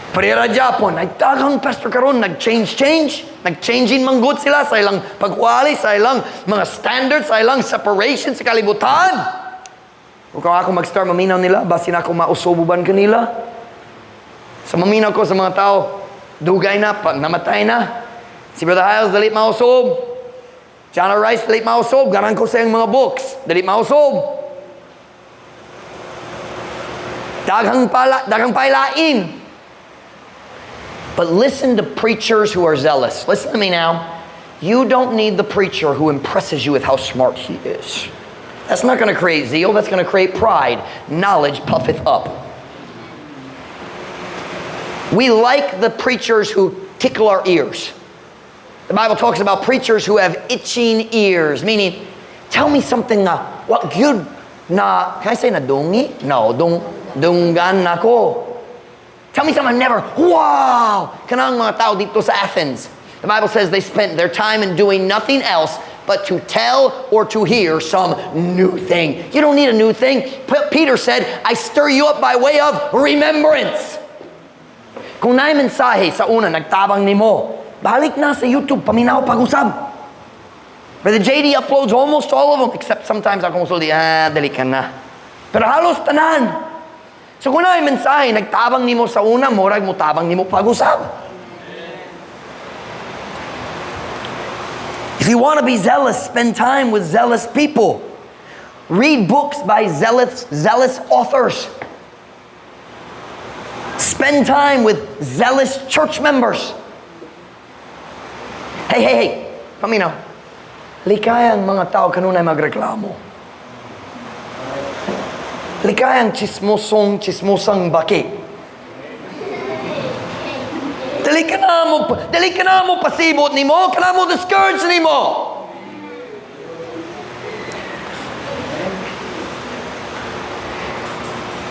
Pareha gyapon, ay daghang pastor karon nag-change change, nag-changing manggod sila sa ilang pagwali, sa ilang mga standards, sa ilang separation sa kalibutan. Kung ako mag-start maminaw nila, basin ako mausob uban kanila. Sa maminaw ko sa mga tao, dugay na, pa, namatay na. Si Brother Hiles, dali mausob. John R. Rice, dali mausob. Ganahan ko sa iyang mga books, dali mausob. Daghang pala, daghang pailain. But listen to preachers who are zealous. Listen to me now. You don't need the preacher who impresses you with how smart he is. That's not going to create zeal. That's going to create pride. Knowledge puffeth up. We like the preachers who tickle our ears. The Bible talks about preachers who have itching ears, meaning, tell me something what good na, can I say na dungi? No, dunggan nako. Tell me something I never, wow! Kanang mga tao dito sa Athens. The Bible says they spent their time in doing nothing else but to tell or to hear some new thing. You don't need a new thing. Peter said, "I stir you up by way of remembrance." Kung naay mensahe sa una, nagtabang nimo, balik na sa YouTube, paminaw pag-usab. Brother JD uploads almost all of them, except sometimes ako musulti, "Ah, dali ka na." Pero halos tanan. So kung naay mensahe, nagtabang nimo sa una, murag mo tabang nimo pag-usab. If you want to be zealous, spend time with zealous people. Read books by zealous authors. Spend time with zealous church members. Hey, hey, hey. Paminaw. Likay ang mga tao kanunay magreklamo. Likay ang chismosong, chismosang baki. Dili ka na mo pasibot nimo, kana mo discourage nimo.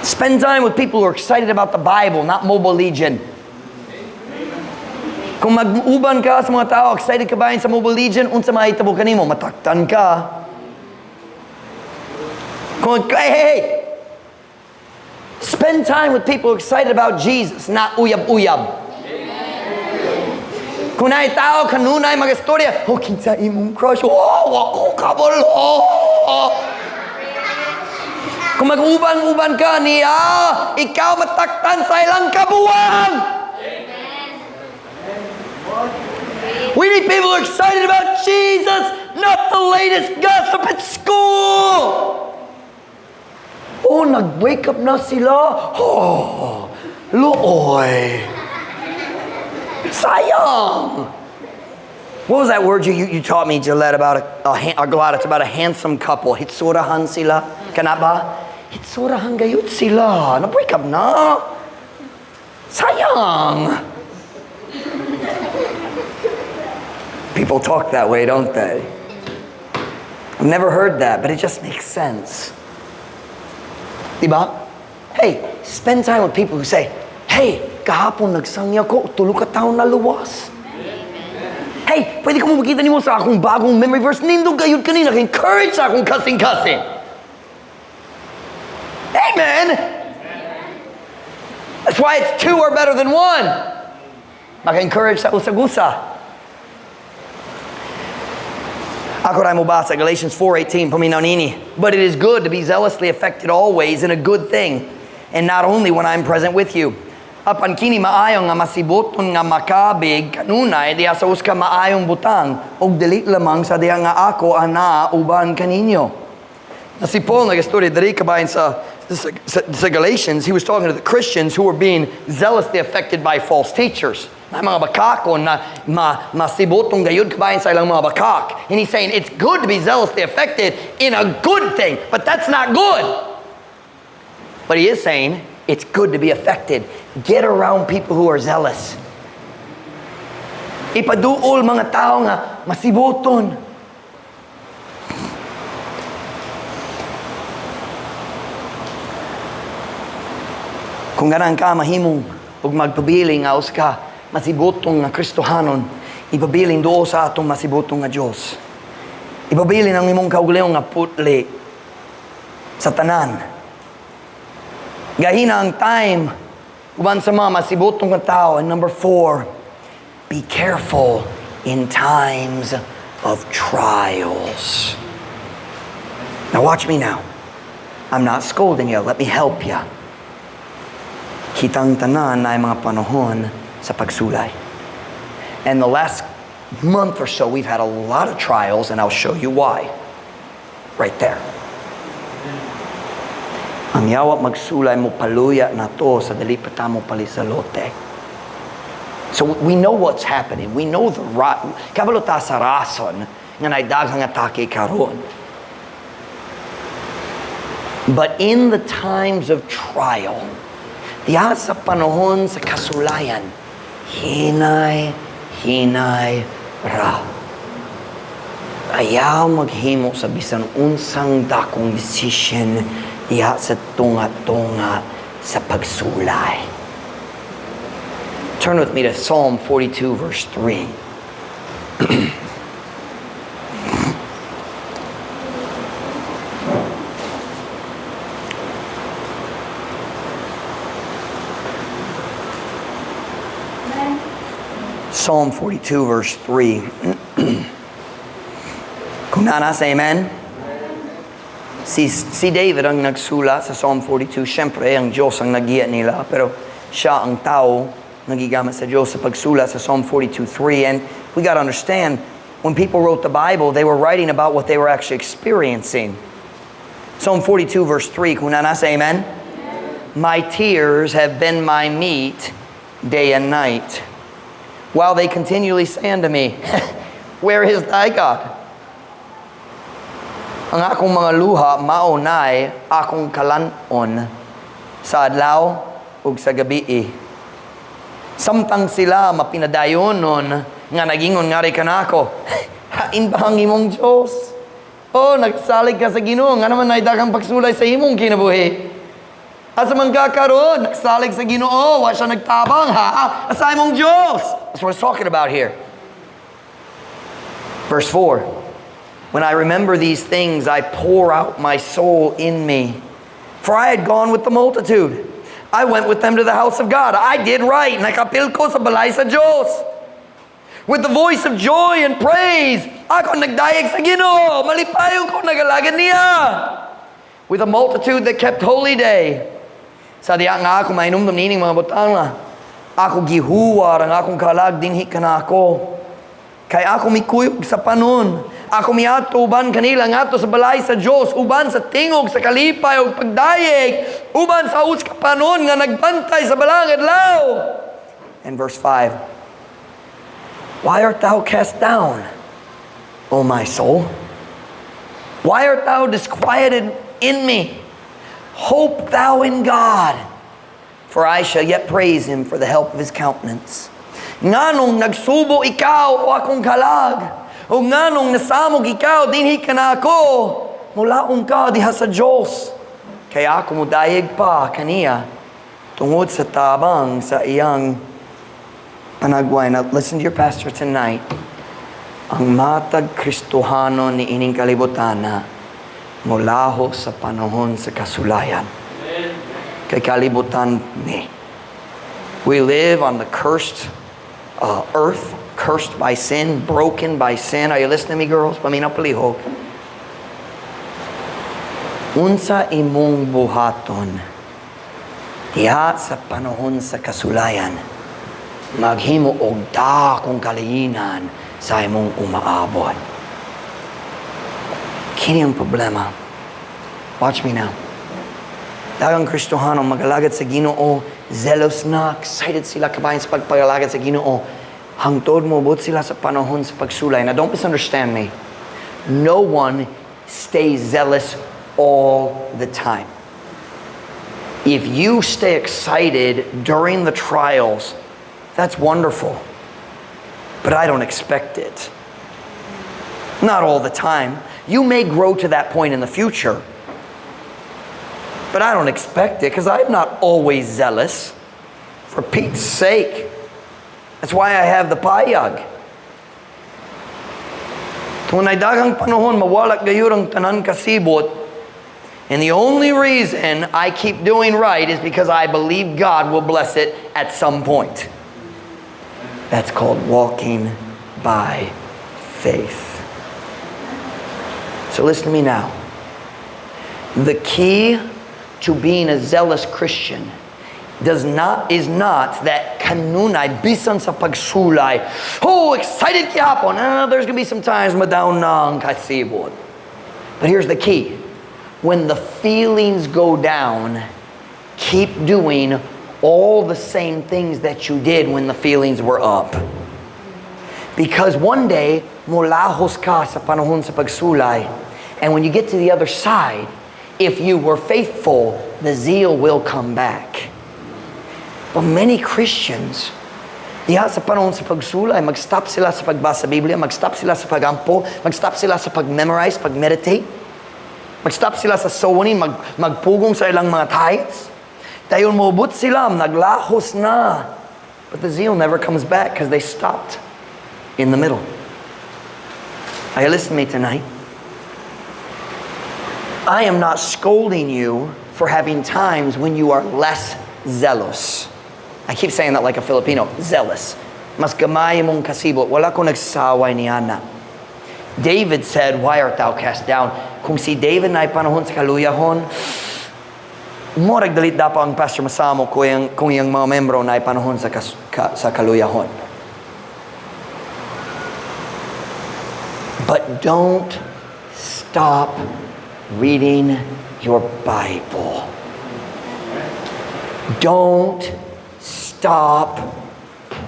Spend time with people who are excited about the Bible, not Mobile Legion. Kung mag-uban ka sa mga tao, excited ka ba sa Mobile Legion, unsa mahitabo kanimo? Mataktan ka. Kung, hey, hey, hey! Spend time with people excited about Jesus, not uyab-uyab. Kung naay tao, kanunay mag-istorya, "Oh, kinsa imong crush? Oh, wako kabalo." Kung mag-uban-uban ka niya, ikaw mataktan sa ilang kabuwang. We need people who are excited about Jesus, not the latest gossip at school. Oh, nag-wake up na sila. Oh, luoy. Sayang. What was that word you taught me, Gillette, about a glad it's about a handsome couple? Hitsurahan sila. Kana ba? Hitsurahan gayud sila. Na-break up na. Sayang. People talk that way, don't they? I've never heard that, but it just makes sense. Diba? Hey, spend time with people who say, "Hey, kahapon nagsangya ko, tulo ka taon na luwas. Hey, pwede ko mo makita nimo sa akong bagong memory verse? Nindot gayud kani, nag-encourage sa akong kasing-kasing." Amen! That's why it's two are better than one. Maka-encourage sa usag-usa. Ako rin mo ba sa Galatians 4:18, paminaw nini. "But it is good to be zealously affected always in a good thing, and not only when I'm present with you." Apan kini maayo nga masiboton nga makabig kanunay diha sa usa ka maayong butang ug dili lamang sa diha nga ako ana uban kaninyo. Na si Paul nag-istorya diri kabahin sa Galatians, he was talking to the Christians who were being zealously affected by false teachers. Na mga bakakon na masibotong gayud kabahin sa ilang mga bakak. And he's saying it's good to be zealously affected in a good thing, but that's not good. But he is saying it's good to be affected. Get around people who are zealous. Ipaduol mga tao nga masiboton. Kung ganahan ka mahimong ug magpabiling nga usa ka masibotong nga Kristohanon, ipabiling duo sa atong masibotong nga Dios. Ipabilin ang imong kaugalingon nga putli sa tanan. Gahina ang time uban sa mga masibotong nga tao. And number 4, be careful in times of trials. Now watch me now. I'm not scolding you. Let me help you. Kitang tanan ay mga panahon sa pagsulay. And the last month or so, we've had a lot of trials, and I'll show you why. Right there. Ang yawa magsulay mo paluya na to sa dili pa ta mo palit sa lote. So we know what's happening. We know the kabalo ta sa rason nga naay daghang atake karon. But in the times of trial, diha sa panahon sa kasulayan, hinay, hinay ra. Ayaw maghimo sa bisan unsang dakong decision diha sa tunga-tunga sa pagsulay. Turn with me to Psalm 42, verse 3. Psalm 42, verse 3. Kung naa na, say amen. Si David ang nagsulat sa Psalm 42. Siyempre, ang Diyos ang nagiya nila. Pero siya ang tao nagigamit sa Diyos sa pagsulat sa Psalm 42:3. And we got to understand, when people wrote the Bible, they were writing about what they were actually experiencing. Psalm 42, verse 3. Kung naa na, say amen. My tears have been my meat day and night, while they continually say unto me, "Where is thy God?" Ang akong mga luha mao nay akong kalan-on sa adlaw ug sa gabii, samtang sila mapinadayonon nga nagingon ngari kanako, "Hain ba ang imong Diyos? Oh, nagsalig ka sa Ginoo, nga naman naay daghang pagsulay sa imong kinabuhi. Asa man ka karon, nagsalig sa Ginoo, wa siya nagtabang, ha? Asa imong Diyos?" That's what it's talking about here. Verse 4. When I remember these things, I pour out my soul in me. For I had gone with the multitude. I went with them to the house of God. I did right. Nakaapil ko sa balay sa Diyos with the voice of joy and praise. Ako nagdayeg sa Ginoo. Malipayon ko nagalagad niya. With a multitude that kept holy day. Sa diha nga ako mainumdum nining mga butang, ako gihuwar ang akong kalag dinhi kanako. Kay ako mikuyog sa panon. Ako miadto uban kanila ngadto sa balay sa Dios, uban sa tingog sa kalipay ug pagdayeg, uban sa usa ka panon nga nagbantay sa balaang adlaw. And verse 5. Why art thou cast down, O my soul? Why art thou disquieted in me? Hope thou in God, for I shall yet praise him for the help of his countenance. Nganong nagsubo ikaw, o akong kalag? O nganong nasamog ikaw dinhi kanako? Mulaom ka diha sa Diyos. Kay ako mudayeg pa kaniya tungod sa tabang sa iyang panagway. Now, listen to your pastor tonight. Ang matag Kristohano ni ining kalibutana mulaho sa panahon sa kasulayan. Kay kalibutan ni. We live on the cursed earth, cursed by sin, broken by sin. Are you listening to me, girls? Paminaw palihog. Unsa imong buhaton diha sa panahon sa kasulayan, maghimo og dakong kalayinan sa imong umaabot. Kini ang problema. Watch me now. Daghang Kristohano magalagad sa Ginoo, zealous na, excited sila kabahin sa pagpagalagad sa Ginoo. Hangtod moabot sila sa panahon sa pagsulay. Now, don't misunderstand me. No one stays zealous all the time. If you stay excited during the trials, that's wonderful. But I don't expect it. Not all the time. You may grow to that point in the future. But I don't expect it because I'm not always zealous. For Pete's sake. That's why I have the payag. Kung daghang panahon, mawala gayud ang tanan kasibot. And the only reason I keep doing right is because I believe God will bless it at some point. That's called walking by faith. So listen to me now. The key to being a zealous Christian does not is not that kanunay bisan sa pagsulay, oh, excited gyapon. Ah, there's gonna be some times ma-down na ang kasibot. But here's the key: when the feelings go down, keep doing all the same things that you did when the feelings were up, because one day mulahos ka sa panahon sa pagsulay, and when you get to the other side, if you were faithful, the zeal will come back. But many Christians, diha sa panahon sa pagsulay, mag-stop sila sa pagbasa sa Biblia, mag-stop sila sa pagampo, mag-stop sila sa pag-memorize, pag-meditate, mag-stop sila sa sowing, magpugong sa ilang mga tithes. Dayon moabot sila, naglahos na. But the zeal never comes back because they stopped in the middle. Are you listening to me tonight? I am not scolding you for having times when you are less zealous. I keep saying that like a Filipino, zealous. Mas gamay mong kasibot. Wala ko nagsaway niana. David said, "Why art thou cast down?" Kung si David na panahon sa kaluyahon, murag dalit dapat ang pastor masamo kung iyang mga membro na panahon sa kaluyahon. But don't stop reading your Bible. Don't stop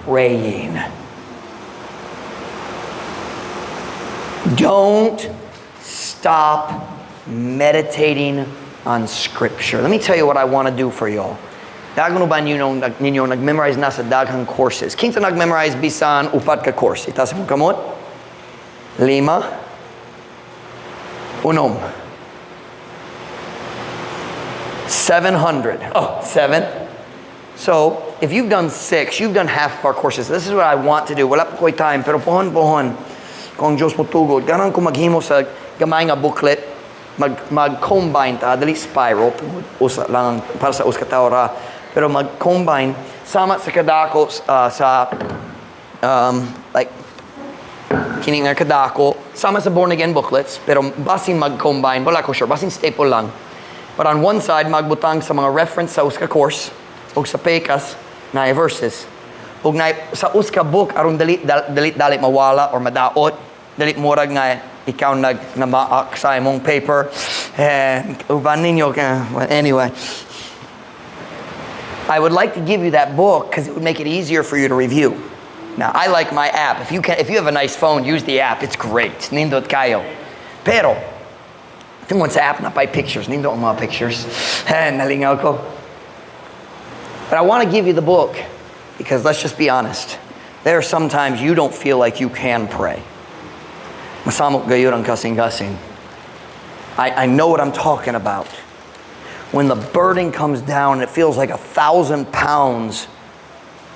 praying. Don't stop meditating on Scripture. Let me tell you what I want to do for y'all. Daghan ba ninyo nag-memorize na sa daghang courses? Kinsa nag-memorize bisan upat ka course? Itaas mo kamot. Lima. Unom. 700. Oh, seven. So, if you've done six, you've done half of our courses. This is what I want to do. Wala pa ko'y time, pero pohon-pohon. Kung Diyos mo tugod, ganahan ko maghimo sa gamay nga booklet, mag-combine ta, dili spiral, usa lang para sa usa ka tawo ra. Pero mag-combine sama sa kadako sa like kini nga kadako sama sa Born Again booklets, pero basin mag-combine, wala ko sure, basin staple lang. But on one side, magbutang sa mga reference sa usa ka course ug sa pekas na verses. Ug na sa usa ka book aron dali dali dali mawala or madaot, dali murag nga ikaw nag namaak sa imong paper. Eh, uban ninyo ka. Well, anyway. I would like to give you that book because it would make it easier for you to review. Now, I like my app. If you have a nice phone, use the app. It's great. Nindot kaayo. Pero, tungod sa app naa pay pictures. Nindot ang mga pictures. Eh, nalingaw ko. But I want to give you the book because, let's just be honest. There are sometimes you don't feel like you can pray. Masamok gayud ang kasing-kasing. I know what I'm talking about. When the burden comes down and it feels like 1,000 pounds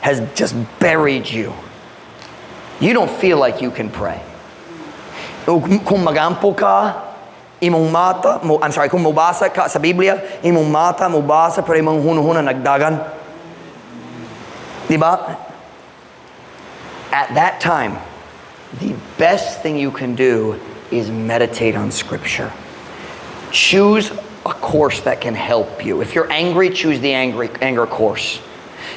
has just buried you, you don't feel like you can pray. Kung magampo ka, imong mata, mo, I'm sorry, kung mobasa ka sa Biblia, imong mata mobasa pero imong hunahuna nagdagan. Di ba? At that time, the best thing you can do is meditate on Scripture. Choose a course that can help you. If you're angry, choose the anger course.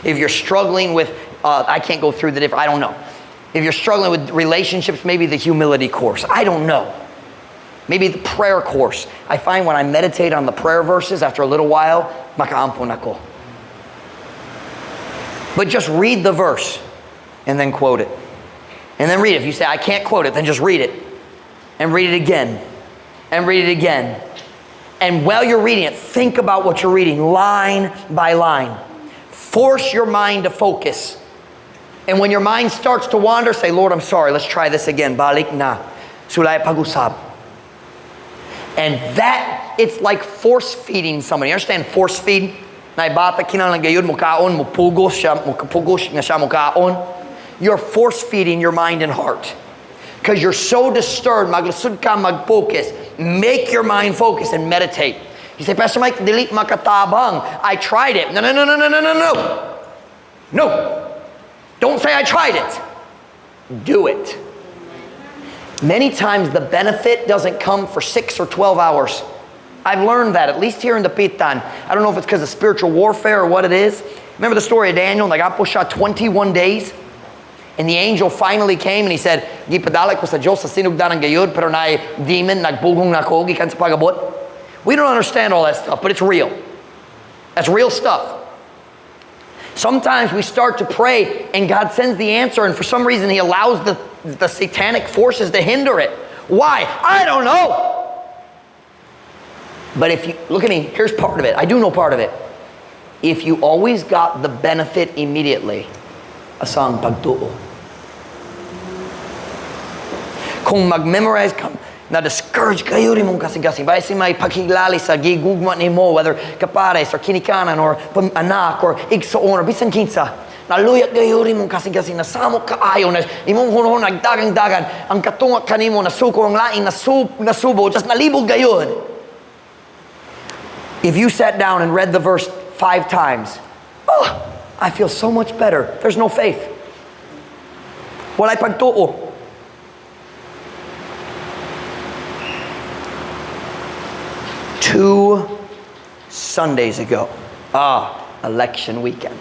If you're struggling with, I can't go through the different, I don't know. If you're struggling with relationships, maybe the humility course. I don't know. Maybe the prayer course. I find when I meditate on the prayer verses, after a little while, makaampo na ko. But just read the verse and then quote it. And then read it. If you say, "I can't quote it," then just read it. And read it again. And read it again. And while you're reading it, think about what you're reading line by line. Force your mind to focus. And when your mind starts to wander, say, "Lord, I'm sorry. Let's try this again. Balik na. Sulay pag-usab." And that, it's like force feeding somebody. You understand force feed? Naay bata kinahanglan gayud mokaon, mopugos siya, mopugos nga siya mokaon. You're force feeding your mind and heart because you're so disturbed, maglisod ka mag-focus. Make your mind focus and meditate. You say, "Pastor Mike, dili makatabang. I tried it." No. No. Don't say, "I tried it." Do it. Many times the benefit doesn't come for 6 or 12 hours. I've learned that, at least here in Dapitan. I don't know if it's because of spiritual warfare or what it is. Remember the story of Daniel? Nag-ampo siya 21 days. And the angel finally came and he said, "Gipadala ko sa Diyos sa sinugdanan gayud, pero naay demon, nagbugong nako, gikan sa pag-abot." We don't understand all that stuff, but it's real. That's real stuff. Sometimes we start to pray and God sends the answer, and for some reason, He allows the satanic forces to hinder it. Why? I don't know. But if you look at me, here's part of it. I do know part of it. If you always got the benefit immediately, asa ang pagtuo? Kung mag-memorize ka, na-discourage kaayo imong kasing-kasing. Basi may paghilali sa gigugma nimo, whether kapares or kinikanan or anak or igsoon or bisan kinsa. Naluya kaayo imong kasing-kasing, nasamok kaayo, na imong hunahuna nagdagang-dagan, ang katunga kanimo nasuko, ang laing nasubo, just nalibog gayud. If you sat down and read the verse five times, "Oh, I feel so much better." There's no faith. Walay pagtuo. 2 Sundays ago, election weekend.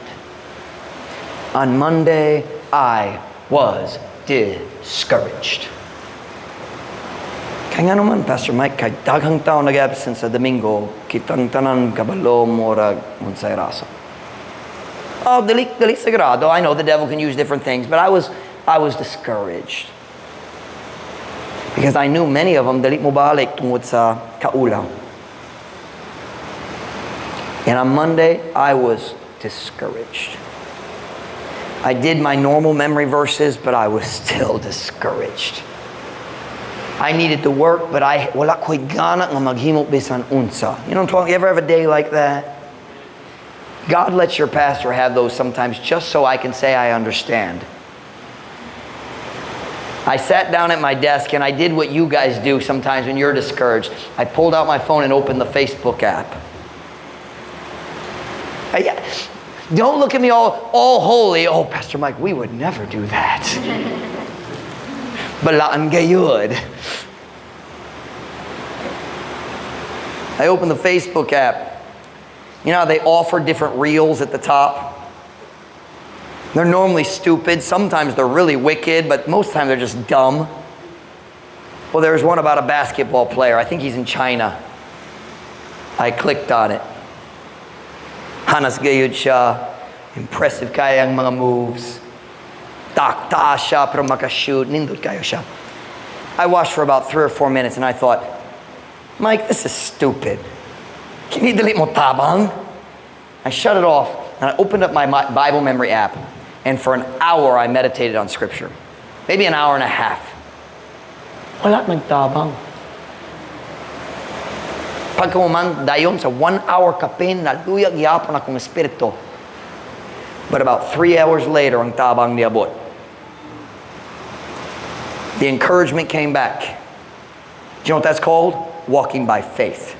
On Monday, I was discouraged. Kaya nga naman, Pastor Mike, kay daghang tao nag-absent sa Domingo, kitang tanan kabalo murag unsay rasa. Oh, dili, dili sagrado. I know the devil can use different things, but I was discouraged. Because I knew many of them dili mobalik tungod sa kaulaw. And on Monday, I was discouraged. I did my normal memory verses, but I was still discouraged. I needed to work, but I wala ko'y gana nga maghimo bisan unsa. You know what I'm talking? You ever have a day like that? God lets your pastor have those sometimes just so I can say I understand. I sat down at my desk and I did what you guys do sometimes when you're discouraged. I pulled out my phone and opened the Facebook app. Don't look at me all holy. "Oh, Pastor Mike, we would never do that." Balaan gayud. I opened the Facebook app. You know how they offer different reels at the top? They're normally stupid. Sometimes they're really wicked, but most of the time they're just dumb. Well, there's one about a basketball player. I think he's in China. I clicked on it. Hanas gayud siya. Impressive kaayo ang mga moves. Tak, taas siya pero makashoot. Nindot kaayo siya. I watched for about 3 or 4 minutes and I thought, "Mike, this is stupid. Kini dili motabang." I shut it off and I opened up my Bible memory app. And for an hour, I meditated on Scripture. Maybe an hour and a half. Wala nagtabang. Pagkahuman dayon sa 1 hour kapin, naluya gyapon akong espiritu. But about 3 hours later, ang tabang niabot. The encouragement came back. Do you know what that's called? Walking by faith.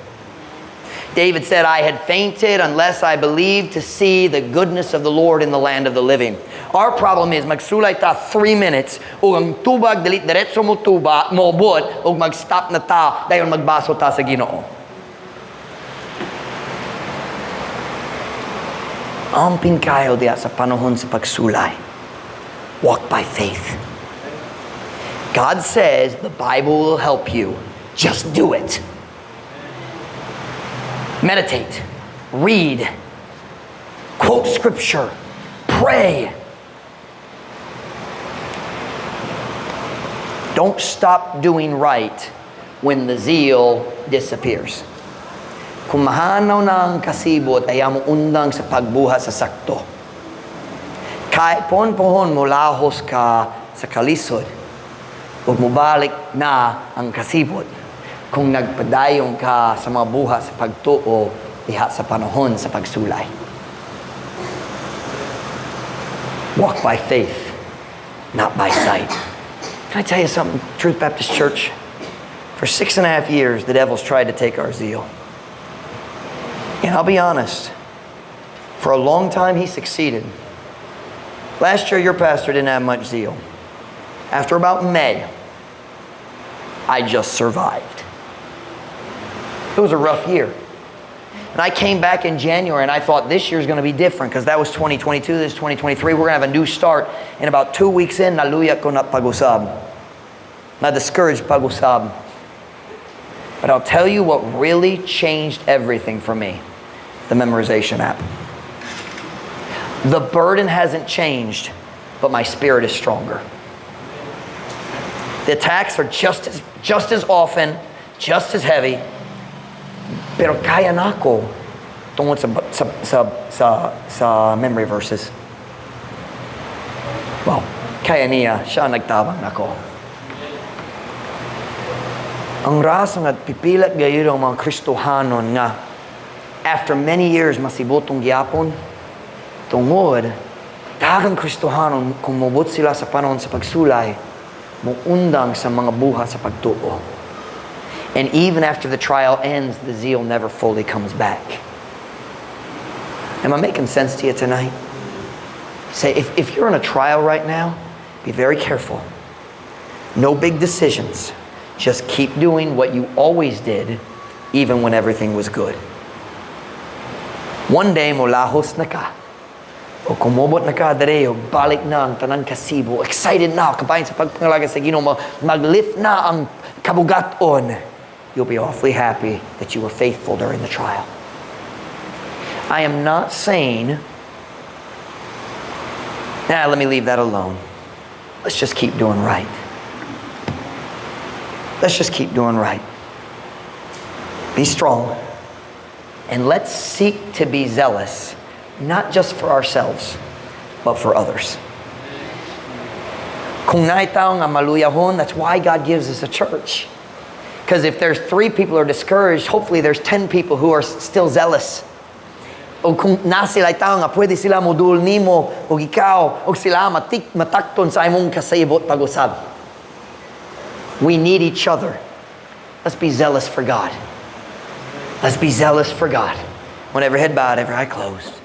David said, "I had fainted unless I believed to see the goodness of the Lord in the land of the living." Our problem is, magsulay ta 3 minutes, ug ang tubag, dili diretso mo tuba, moabot, ug mag-stop na ta, dayon magbaso ta sa Ginoo. Amping kaayo diya sa panahon sa pagsulay. Walk by faith. God says the Bible will help you. Just do it. Meditate, read, quote scripture, pray. Don't stop doing right when the zeal disappears. Kung mahanaw na ang kasibot, ayaw moundang sa pagbuhat sa sakto. Kahit pohon-pohon molahos ka sa kalisod, ug mobalik na ang kasibot kung nagpadayon ka sa mga buhat sa pagtuo diha sa panahon sa pagsulay. Walk by faith, not by sight. Can I tell you something, Truth Baptist Church? For 6.5 years, the devil's tried to take our zeal. And I'll be honest, for a long time he succeeded. Last year, your pastor didn't have much zeal. After about May, I just survived. It was a rough year. And I came back in January and I thought this year's going to be different because that was 2022, this is 2023. We're going to have a new start. And about 2 weeks in, naluya ko na pag-usab. Na discouraged pag-usab. But I'll tell you what really changed everything for me: the memorization app. The burden hasn't changed, but my spirit is stronger. The attacks are just as often, just as heavy, pero kaya nako tungod sa memory verses. Well, kaya niya, siya nagtabang nako. Ang rason nga pipilat gayud ang mga Kristohanon nga after many years masibotong gyapon tungod daghang Kristohanon kung mobot sila sa panahon sa pagsulay, moundang sa mga buhat sa pagtuo. And even after the trial ends, the zeal never fully comes back. Am I making sense to you tonight? Say, if you're in a trial right now, be very careful. No big decisions. Just keep doing what you always did, even when everything was good. One day, molahos na ka. O kumubot na ka dere, o balik na ang tanang kasibo. Excited na, kabahin sa pagpangalaga sa Ginoo, mag-lift na ang kabugaton. You'll be awfully happy that you were faithful during the trial. I am not saying Now, let me leave that alone. Let's just keep doing right. Let's just keep doing right. Be strong. And let's seek to be zealous, not just for ourselves, but for others. Kung naay tao nga maluyahon, that's why God gives us a church. Because if there's three people who are discouraged, hopefully there's 10 people who are still zealous. O kung naa sila tao nga pwede sila modul nimo o ikaw o sila matik matakton sa imong kasaybot pag-usab. We need each other. Let's be zealous for God. Let's be zealous for God. When every head bowed, every eye closed.